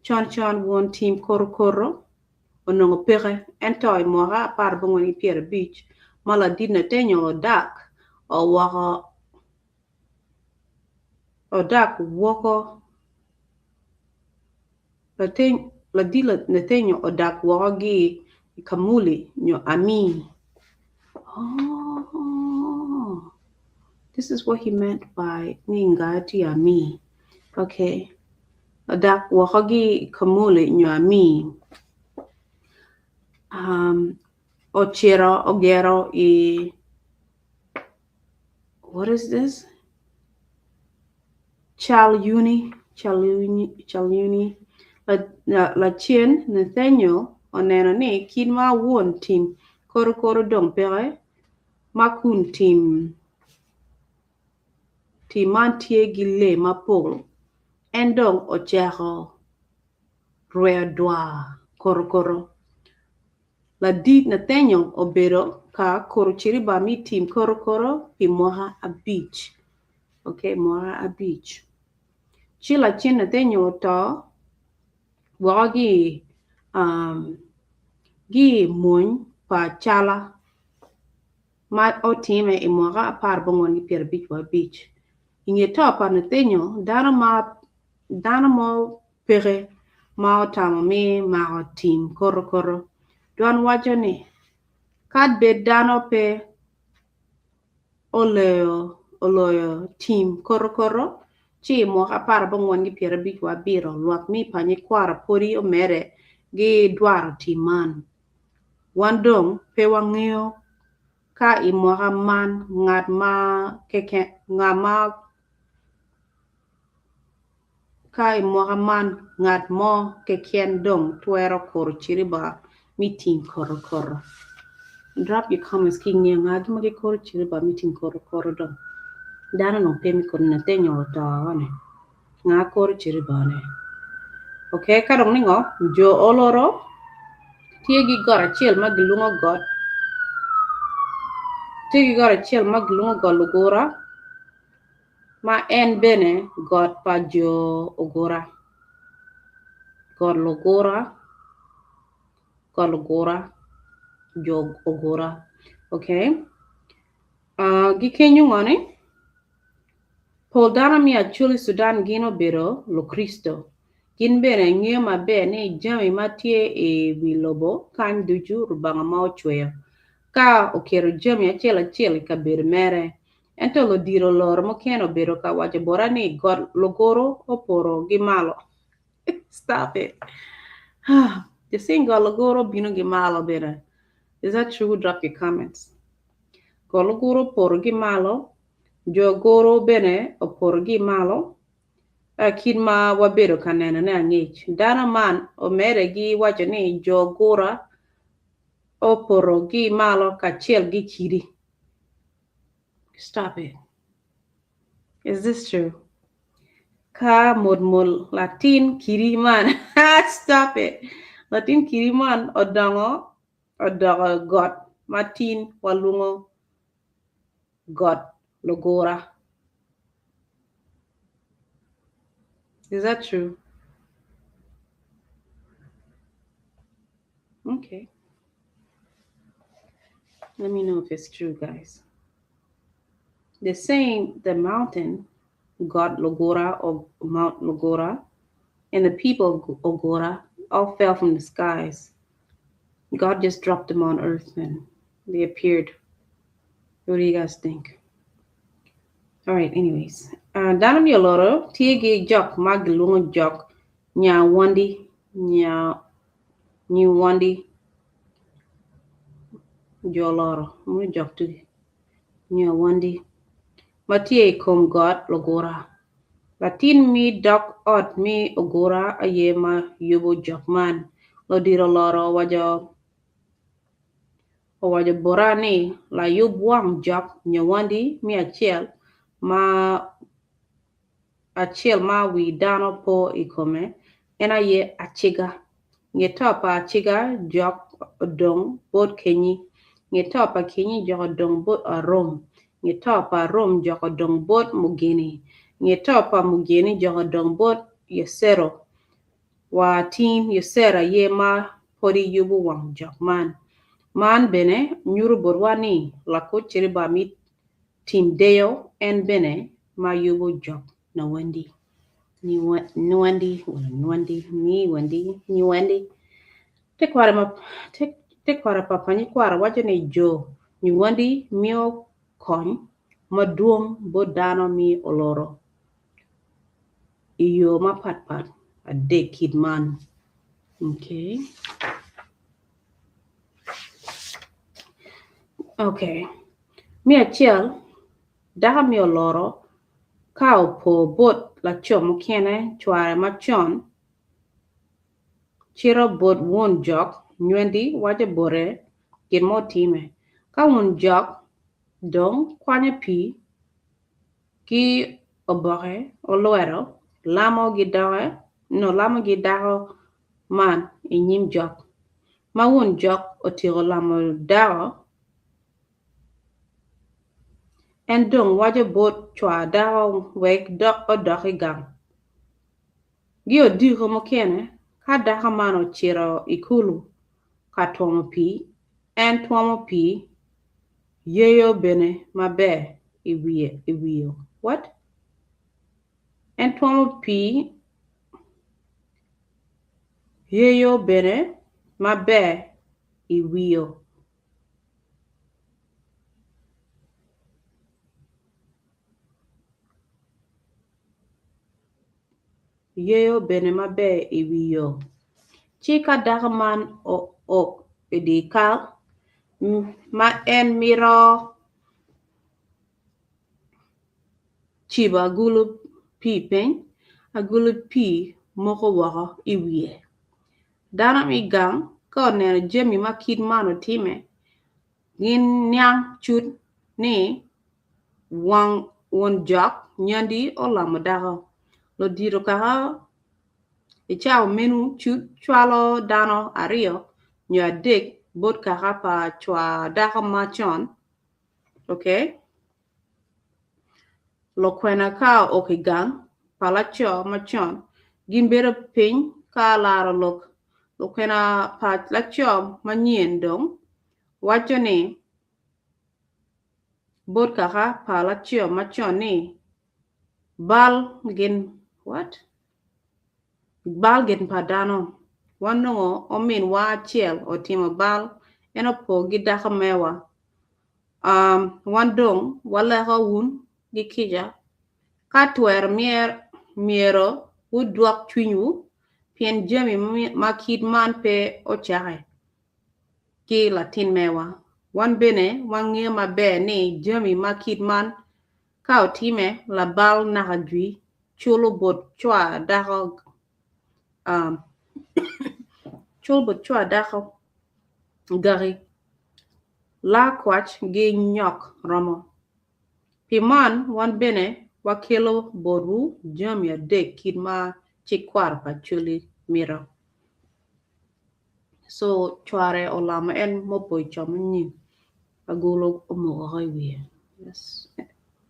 con con won tim korokoro onongo peke ento i mwaka aparabongwen ki pyerabic ma ladit Nathaniel odak owoko odak woko Ladit Nathaniel odak woko ki i Kamuli nyo Amii. Oh, this is what he meant by ni nga tye Amii. Okay. Odak woko ki i Kamuli nyo Amii. Um, ocito ogero i what is this? Calyuni, Calyuni, Lacen Nathaniel oneno ni kit ma won tim korokoro dong peke, ma kun tim man tye ki lee mapol, en dong ocako rweyo dwar korokoro. Ladit Nathaniel obedo ka kuro ciriba me tim korokoro pi mwaka abic. Okay, mwaka abic. Ci lacen Nathaniel oto woko ki um, ki i mony pa cala ma otime i mwaka aparabongwen ki pyerabic wa abic. I nge to pa Nathaniel, dano ma dano mo peke ma otamo me mako tim korokoro. Dwan waco ni, Kad bed dano pe oloyo tim korokoro, ci i mwaka aparabongwen ki pyerabic wa abiro, lwak me panyikwara pwodi omedde gi dwaro tim man. Wan dong pe wangeyo ka i mwaka man ngat ma Ka i mwaka man ngat mo keken dong twero kuro ciriba me tim korokoro. Drop your comments ki ingeyo ngagi ma gikuro ciriba me tim korokoro dong. Dano onongo pe me kodi Nathaniel oto ne. Nga kuro ciriba ne. Okay, ka dong ningo jo oloro tye ki got acel ma gilwongo got tye ki got acel ma gilwongo got lugura. ma en bene got pa jo Ogura, got Lugura, got Lugura, jo Ogura okay gikenyo ngo ni pol dano me Acholi Sudan gin obedo Lukricito. Gin bene ngeyo maber ni jami ma tye i wi lobo kany ducu Rubanga ma ocweyo, ka oketo jami acel acel i kabedo mere. Ento ludito oloro mukene obedo ka waco bota ni got lugoro opoto gi malo. Stop it. They're saying got lugoro obino gi malo bene. Is that true? Drop your comments. Got lugoro opoto gi malo, jo goro bene opoto gi malo. Kit ma wabedo ka nenone angec, dano man omedde gi waco ni jo gura opoto gi malo kacel gi kidi. Stop it. Is this true? Ka motmot latin kidi man stop it. Latin kidi man odongo odoko got ma tin walwongo got lugura. Is that true? Okay. Let me know if it's true, guys. They're saying the mountain, God Logora or Mount Logora, and the people of Ogora all fell from the skies. God just dropped them on earth and they appeared. What do you guys think? All right, anyways. Dano mi oloro tye gi jok ma gilwongo jok nya wandi nya nyi wandi jo oloro mo jok tugi nya wandi ma tye i kom got lugura. Latin mi dok ot mi ogura aye ma yubo jok man. Ludito oloro owaco owaco bota ni layub wang jok nyo wandi mi acel ma acel ma wi dano po i kome en aye aciga. Nge to pa aciga jok odong bot kenyi. Nge to pa kenyi jok odong bot arom. Nge to pa arom jok odong bot mugeni. Nge to pa mugeni jok odong bot Yecero. Wa tin Yecero aye ma podi yubo wang jok man. Man bene nyuto botwa ni Lakuc Ciriba mi tim deyo en bene ma yubo jok Nawandi. Nwandi, nwandi, mi wandi, nyiwandi. Tekwaro pa Panyikwara waco ni jo nyiwandi miyo kony madwong bot dano mi oloro i yo mapatpat adek kit man. Okay. Okay. Me acel, dako mi oloro ka opo bot laco mukene cware macon cito bot won jok nywendi waco bote gin mo otime. Ka won jok dong kwanyo pii ki oboke olwero lamo gi doke no lamo gi dako man i nyim jok. Ma won jok otyeko lamo dako en dong waco bot cwar dako wek odok i gang. Gi odiko mukene ka dako man ocito i kulu ka twomo pii, en twomo pii yeyo bene maber i wiye i wiyo. What? En twomo pii yeyo bene maber i wiyo. Yeyo bene maber i wi yo. Ci ka dako man ok i dye kal ma en mito cibo agulu pii piny, agulu pii moko woko i wiye. Dano me gang ka oneno jami ma kit man otime, gin niang cut ni wang won jok nyandi olamo dako. Ludito kaka i cawa meno cut cwalo dano aryo nyo adek bot kaka pa cwar dako macon. Okay. Lukwena ka ok i gang pa laco macon gin bedo piny ka laro lok. Lukwena pa laco manyen dong waco ni bot kaka pa laco macon ni bal gin what? Bal gin pa dano. Wanongo ominwa acel otimo bal, en opo gi dako mewa. Um, wan dong waleko wun gi kica. Ka twero myero wudwok cwinywu, pien jami ma kit man pe ocake ki latin mewa. Wan bene wangeyo maber ni jami ma kit man ka otime, labal naka jwi culo bot cwar dako um, culo bot cwar dako gaki laa kwac gi nyok romo. Pi man wan bene wakelo botwu jami adek kit ma cik kwaro pa Acholi mito. So cware olamo en mupo i co manyen agulu omoko oko i wiye. Yes.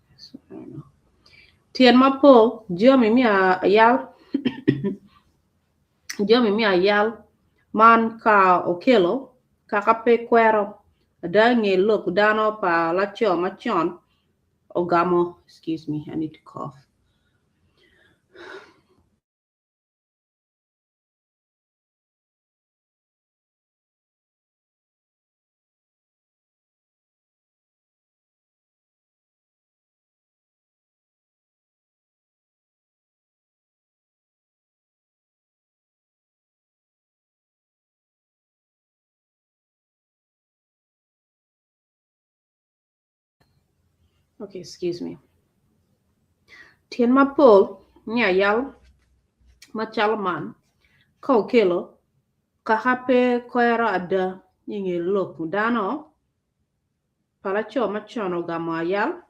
Yes, I don't know. Tyen mapol jami me ayal jami me ayal man ka okelo kaka pe kwero ada nge lok dano pa laco macon ogamo excuse me I need to cough. Okay, excuse me. Tyen mapol me ayal macalo man ka okelo kaka pe kwero ada i nge lok dano pa laco macon ogamo ayal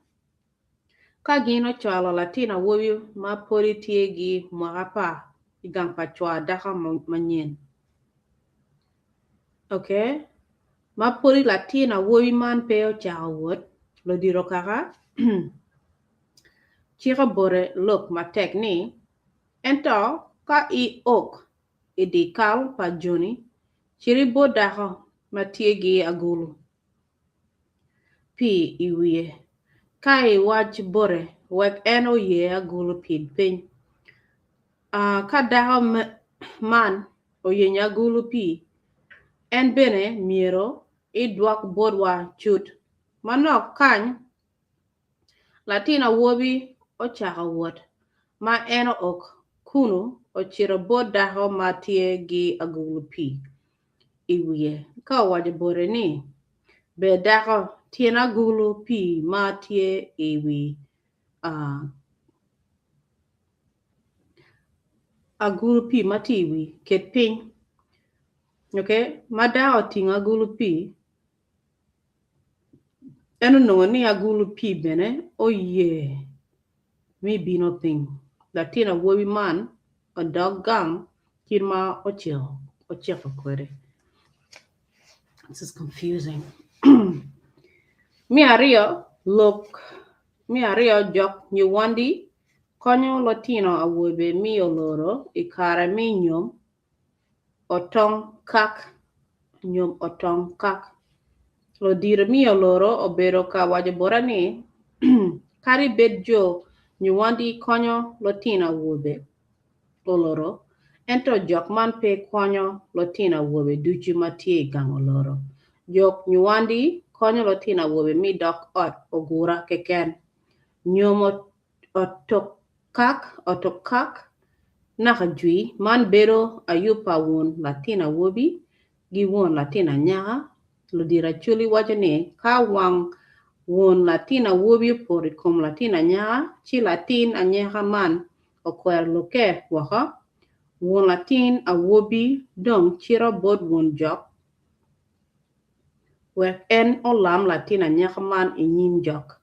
ka gin ocwalo latin awobi ma pwodi tye gi mwaka apar i gang pa cwar dako manyen. Okay, ma pwodi latin awobi man pe ocako wot, ludito kaka ciko bote lok matek ni, Ento ka i ok i dye kal pa joni, cit ibot dako ma tye ki agulu pii i wiye, ka iwac bote wek en oyer agulu pii piny. Ka dako man oyenyo agulu pii, en bene myero idwok botwa cut. Manok kany, latin awobi ocako wot, ma en ook kunu ocito bot dako ma tye ki agulu pii i wiye, ka owaco bote ni, Ber dako, tyen agulu pii ma tye i wi agulu pii ma tye i wi ket piny. Okay, ma dako otingo agulu pii, en onongo ni agulu pii bene oye mi bino piny. Latin awobi man odok gang kit ma ociko kwede. This is confusing. Me aryo, lok me aryo jok nyiwandi konyo lutino awobe me oloro i kare me nyom otong kak nyom otong kak. Ludito me oloro obedo ka waco bota ni kadi bed jo nyiwandi konyo lutino awobe oloro ento jok man pe konyo lutino awobe ducu ma tye i gang oloro. Jok nyiwandi konyo lutino awobe me dok ot ogura keken. Nyom otokak naka jwi man bedo ayub pa won latin awobi gi won latin anyaka. Ludito Acholi waco ni ka wang won latin awobi opoto i kom latin anyaka ci latin anyaka man okwero lokke woko, won latin awobi dong cito bot won jok wek en olam latin anyaka man i nyim jok.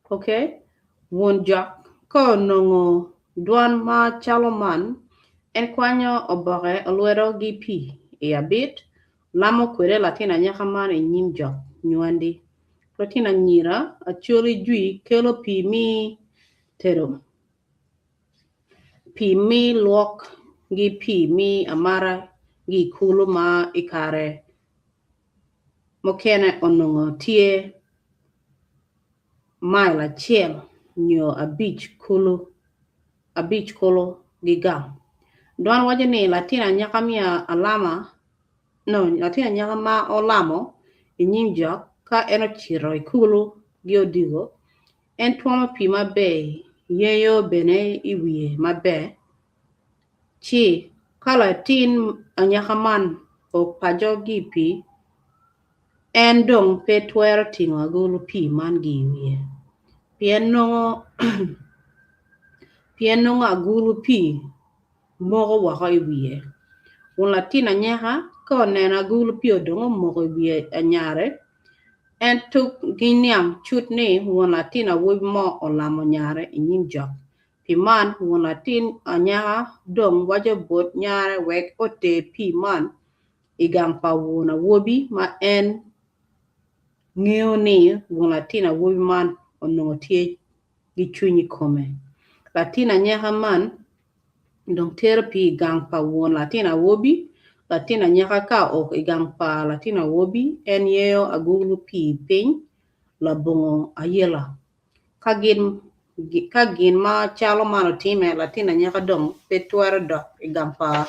Okay, won jok ka onongo dwan ma calo man, en kwanyo oboke olwedo gi pii i abit, lamo kwede latin anyaka man i nyim jok nywandi. Lutino anyira Acholi jwi kelo pii me tedo, pii me lwok gi pii me amata gi i kulu ma i kare mukene onongo tye mail acel nyo abic kulu. abic kulu gigam. Dwan waco ni latin anyaka me alama no latin anyaka ma olamo i nyim jok ka en ocito i kulu gi odiko, en twomo pii maber yeyo bene i wiye maber ci ka latin anyaka man opaco gi i pii en dong pe twero tingo agulu pii man gi i wiye pien nongo pien nongo agulu pii moko woko i wiye. Wun latin anyaka ka oneno agulu pii odong omoko i wiye anyare, en tuk giniang cut ni wun latin awobi mo olamo nyare i nyim jok. Pi man, wun latin anyaka dong waco bot nyare wek oter pii man i gang pa wun awobi ma en ngeyo ni wun latin awobi man onongo tye ki cwiny i kome. Latin anyaka man dong tero pii i gang pa won latin awobi. Latin anyaka ka oo i gang pa latin awobi, en yeyo agulu pii piny labongo ayela. Ka gin ka gin ma calo man otime, latin anyaka dong pe twero dok i gang pa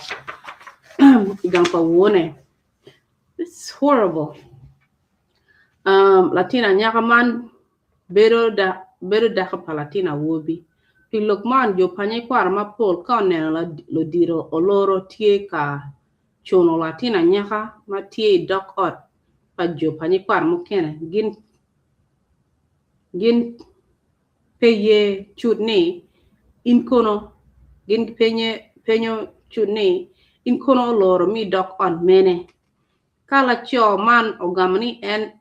i gang pa wone. This is horrible. Um, latin anyaka man Bedo bedo dako pa latin awobi. Pi lok man, jo pa nyikwaro mapol ka oneno ludito oloro tye ka cuno latin anyaka ma tye i dog ot pa jo pa nyikwaro mukene, gin gin pe ye cut ni in kono gin penye penyo cut ni in kono oloro mi dog ot mene? Ka laco man ogamo ni en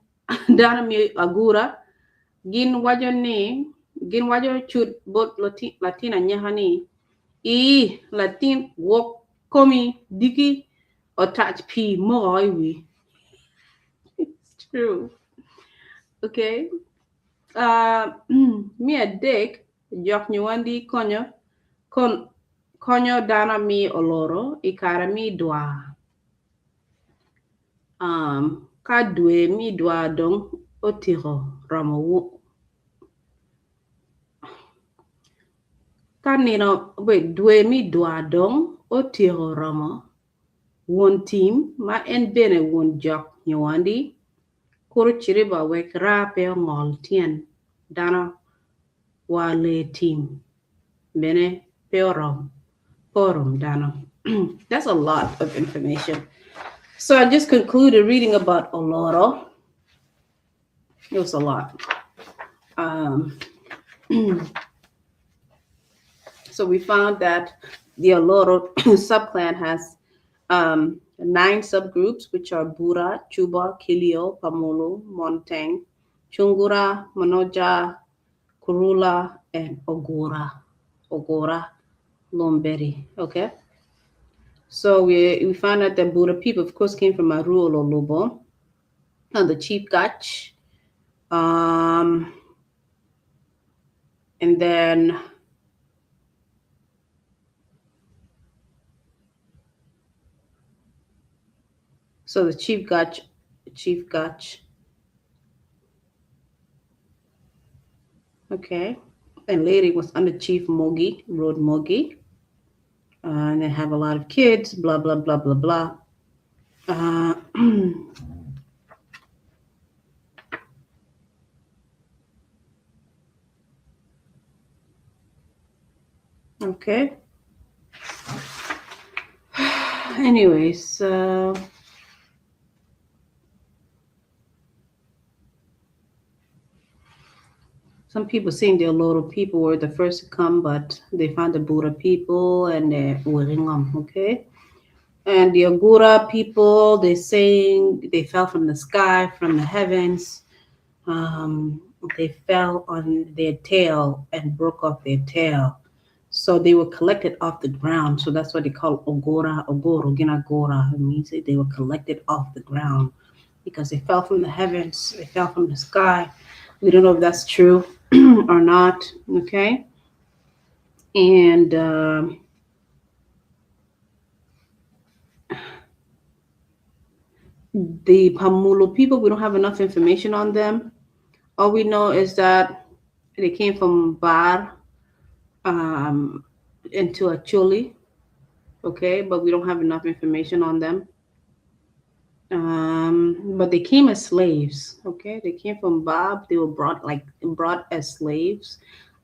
dano me agura, gin waco ni gin waco cut bot latin anyaka ni, Ii, latin gwok komi diki otac pii moko i wi. It's true. Okay. Uh, me adek, jok nyiwandi konyo kon, konyo dano me oloro i kare me dwar. Um, ka dwe me dwar dong otyeko romo ka nino wait dwe me dwar dong otyeko romo won tim ma en bene won jok nyiwandi kuro ciriba wek raa pe ongol tyen dano wa lee tim bene pe orom pe orom dano. That's a lot of information. So I just concluded reading about Oloro. It was a lot. Um, so we found that the Oloro subclan has 9 subgroups, which are Bura, Chuba, Kilio, Pamulu, Monteng, Chungura, Manoja, Kurula, and Ogura. Ogora Lomberi. Okay. So we found out that Bura people, of course, came from Aru Lubo and the Chief Gach. And then so the Chief Gach, Chief Gach. Okay. And lady was under Chief Mogi, Road Mogi. And they have a lot of kids, blah, blah, blah, blah, blah. Okay. Anyways, some people saying the Oloro people were the first to come, but they found the Buddha people and the Uringam, okay? And the Agura people, they're saying they fell from the sky, from the heavens. They fell on their tail and broke off their tail. So they were collected off the ground. So that's what they call Ogora, Ogoro, Ginagora. It means that they were collected off the ground because they fell from the heavens, they fell from the sky. We don't know if that's true or not, okay? And the Pamulu people, we don't have enough information on them. All we know is that they came from Bar. into Acholi, okay, but we don't have enough information on them. But they came as slaves, okay? They came from Bab. They were brought as slaves.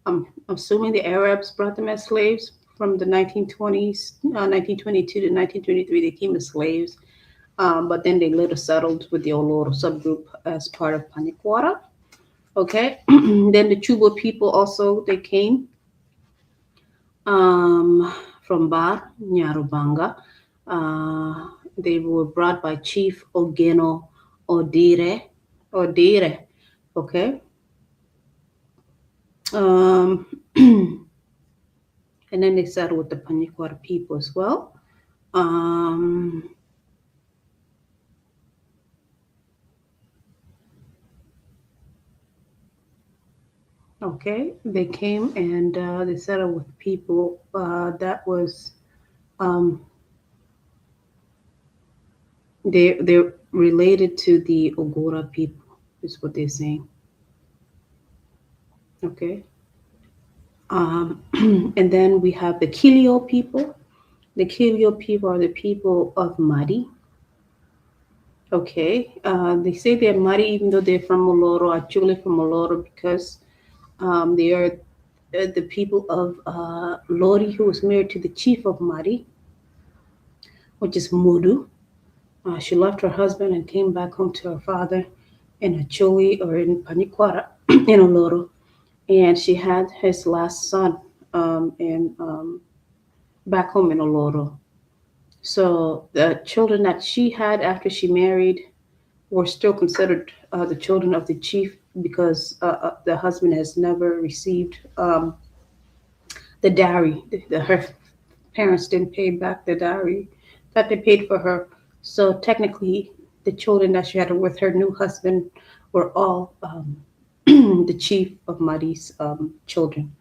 I'm assuming the Arabs brought them as slaves from the 1920s, 1922 to 1923. They came as slaves, but then they later settled with the Oloro subgroup as part of Panyikwara. Okay, then the Chubo people also, they came from Bar, Nyarubanga. They were brought by Chief Ogeno Odire, okay? And then they settled with the Panyikwara people as well. Okay, they came and they settled with people that was, they're related to the Ogora people, is what they're saying. Okay. And then we have the Kilio people. The Kilio people are the people of Madi. Okay. They say they're Madi even though they're from Oloro, actually from Oloro, because they are the people of Lori, who was married to the chief of Madi, which is Mudu. She left her husband and came back home to her father in Acholi or in Panyikwara in Oloro. And she had his last son back home in Oloro. So the children that she had after she married were still considered the children of the chief, because the husband has never received the dowry. Her parents didn't pay back the dowry that they paid for her. So technically, the children that she had with her new husband were all the chief of Madi's children.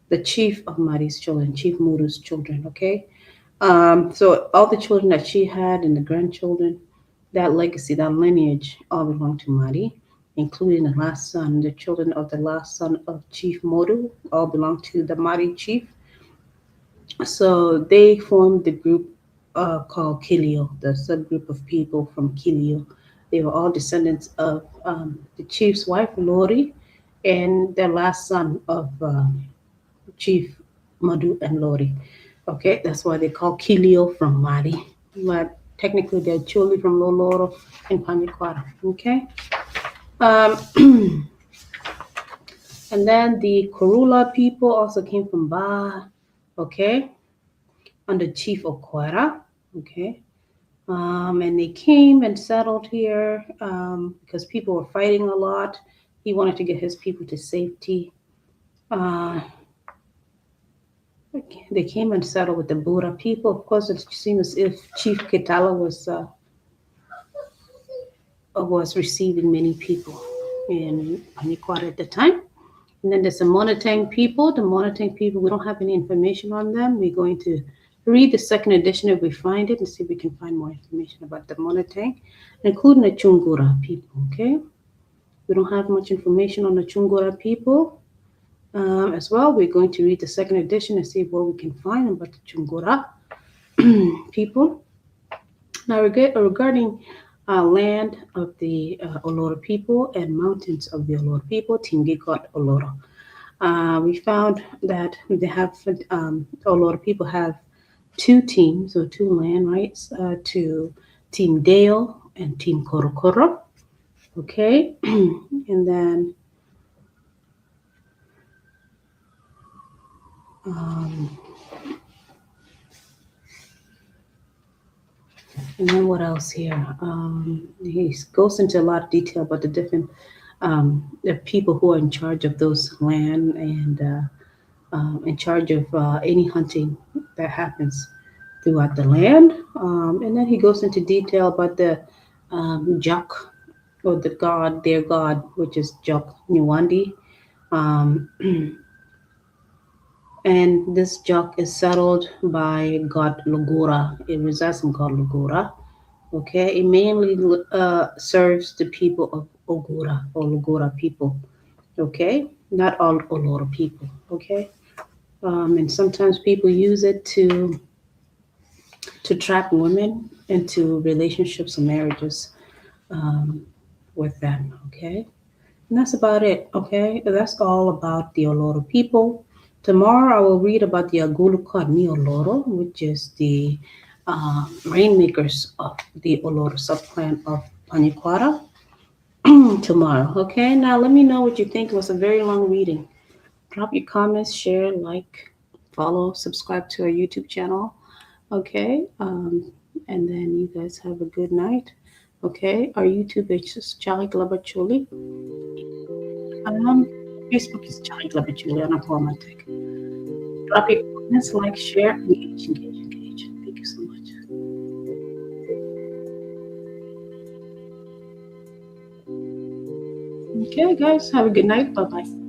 The chief of Madi's children, Chief Muru's children, okay? So all the children that she had and the grandchildren, that legacy, that lineage, all belonged to Madi, including the last son. The children of the last son of Chief Modu all belong to the Madi chief. So they formed the group called Kilio, the subgroup of people from Kilio. They were all descendants of the chief's wife, Lori, and the last son of Chief Madu and Lori. Okay, that's why they call Kilio from Madi. But technically they're Choli from Loloro and Panyikwara. Okay. And then the Korula people also came from Ba, okay, under Chief Okwara, okay. And they came and settled here because people were fighting a lot. He wanted to get his people to safety. They came and settled with the Bura people. Of course, it seems as if Chief Kitala was receiving many people in Panyikwara at the time. And then there's the Monateng people. The Monateng people, we don't have any information on them. We're going to read the second edition if we find it and see if we can find more information about the Monateng, including the Chungura people, okay? We don't have much information on the Chungura people as well. We're going to read the second edition and see what we can find about the Chungura people. Now, regarding land of the Oloro people and mountains of the Oloro people, Tingikot Oloro. We found that they have Oloro people have two teams or two land rights, to Team Dale and Team Korokoro. Okay, and then what else here? He goes into a lot of detail about the different the people who are in charge of those land and in charge of any hunting that happens throughout the land. And then he goes into detail about the Jak, or the god, their god, which is Jak Nyawandi. And this Jak is settled by god Lugura. It resides in god Lugura. Okay, it mainly serves the people of Ogura or Lugura people. Okay, not all Oloro people. Okay, And sometimes people use it to trap women into relationships or marriages with them. Okay, and that's about it. Okay, that's all about the Oloro people. Tomorrow I will read about the Agulu ni Oloro, which is the rainmakers of the Oloro subclan of Panyikwara. Tomorrow. Okay, now let me know what you think. It was a very long reading. Drop your comments, share, like, follow, subscribe to our YouTube channel. Okay, and then you guys have a good night. Okay, our YouTube is Charlie Glover Chuli. Facebook is Charlie Glover Chuli on Apomantic. Drop your comments, like, share, engage, engage, engage. Thank you so much. Okay, guys, have a good night. Bye bye.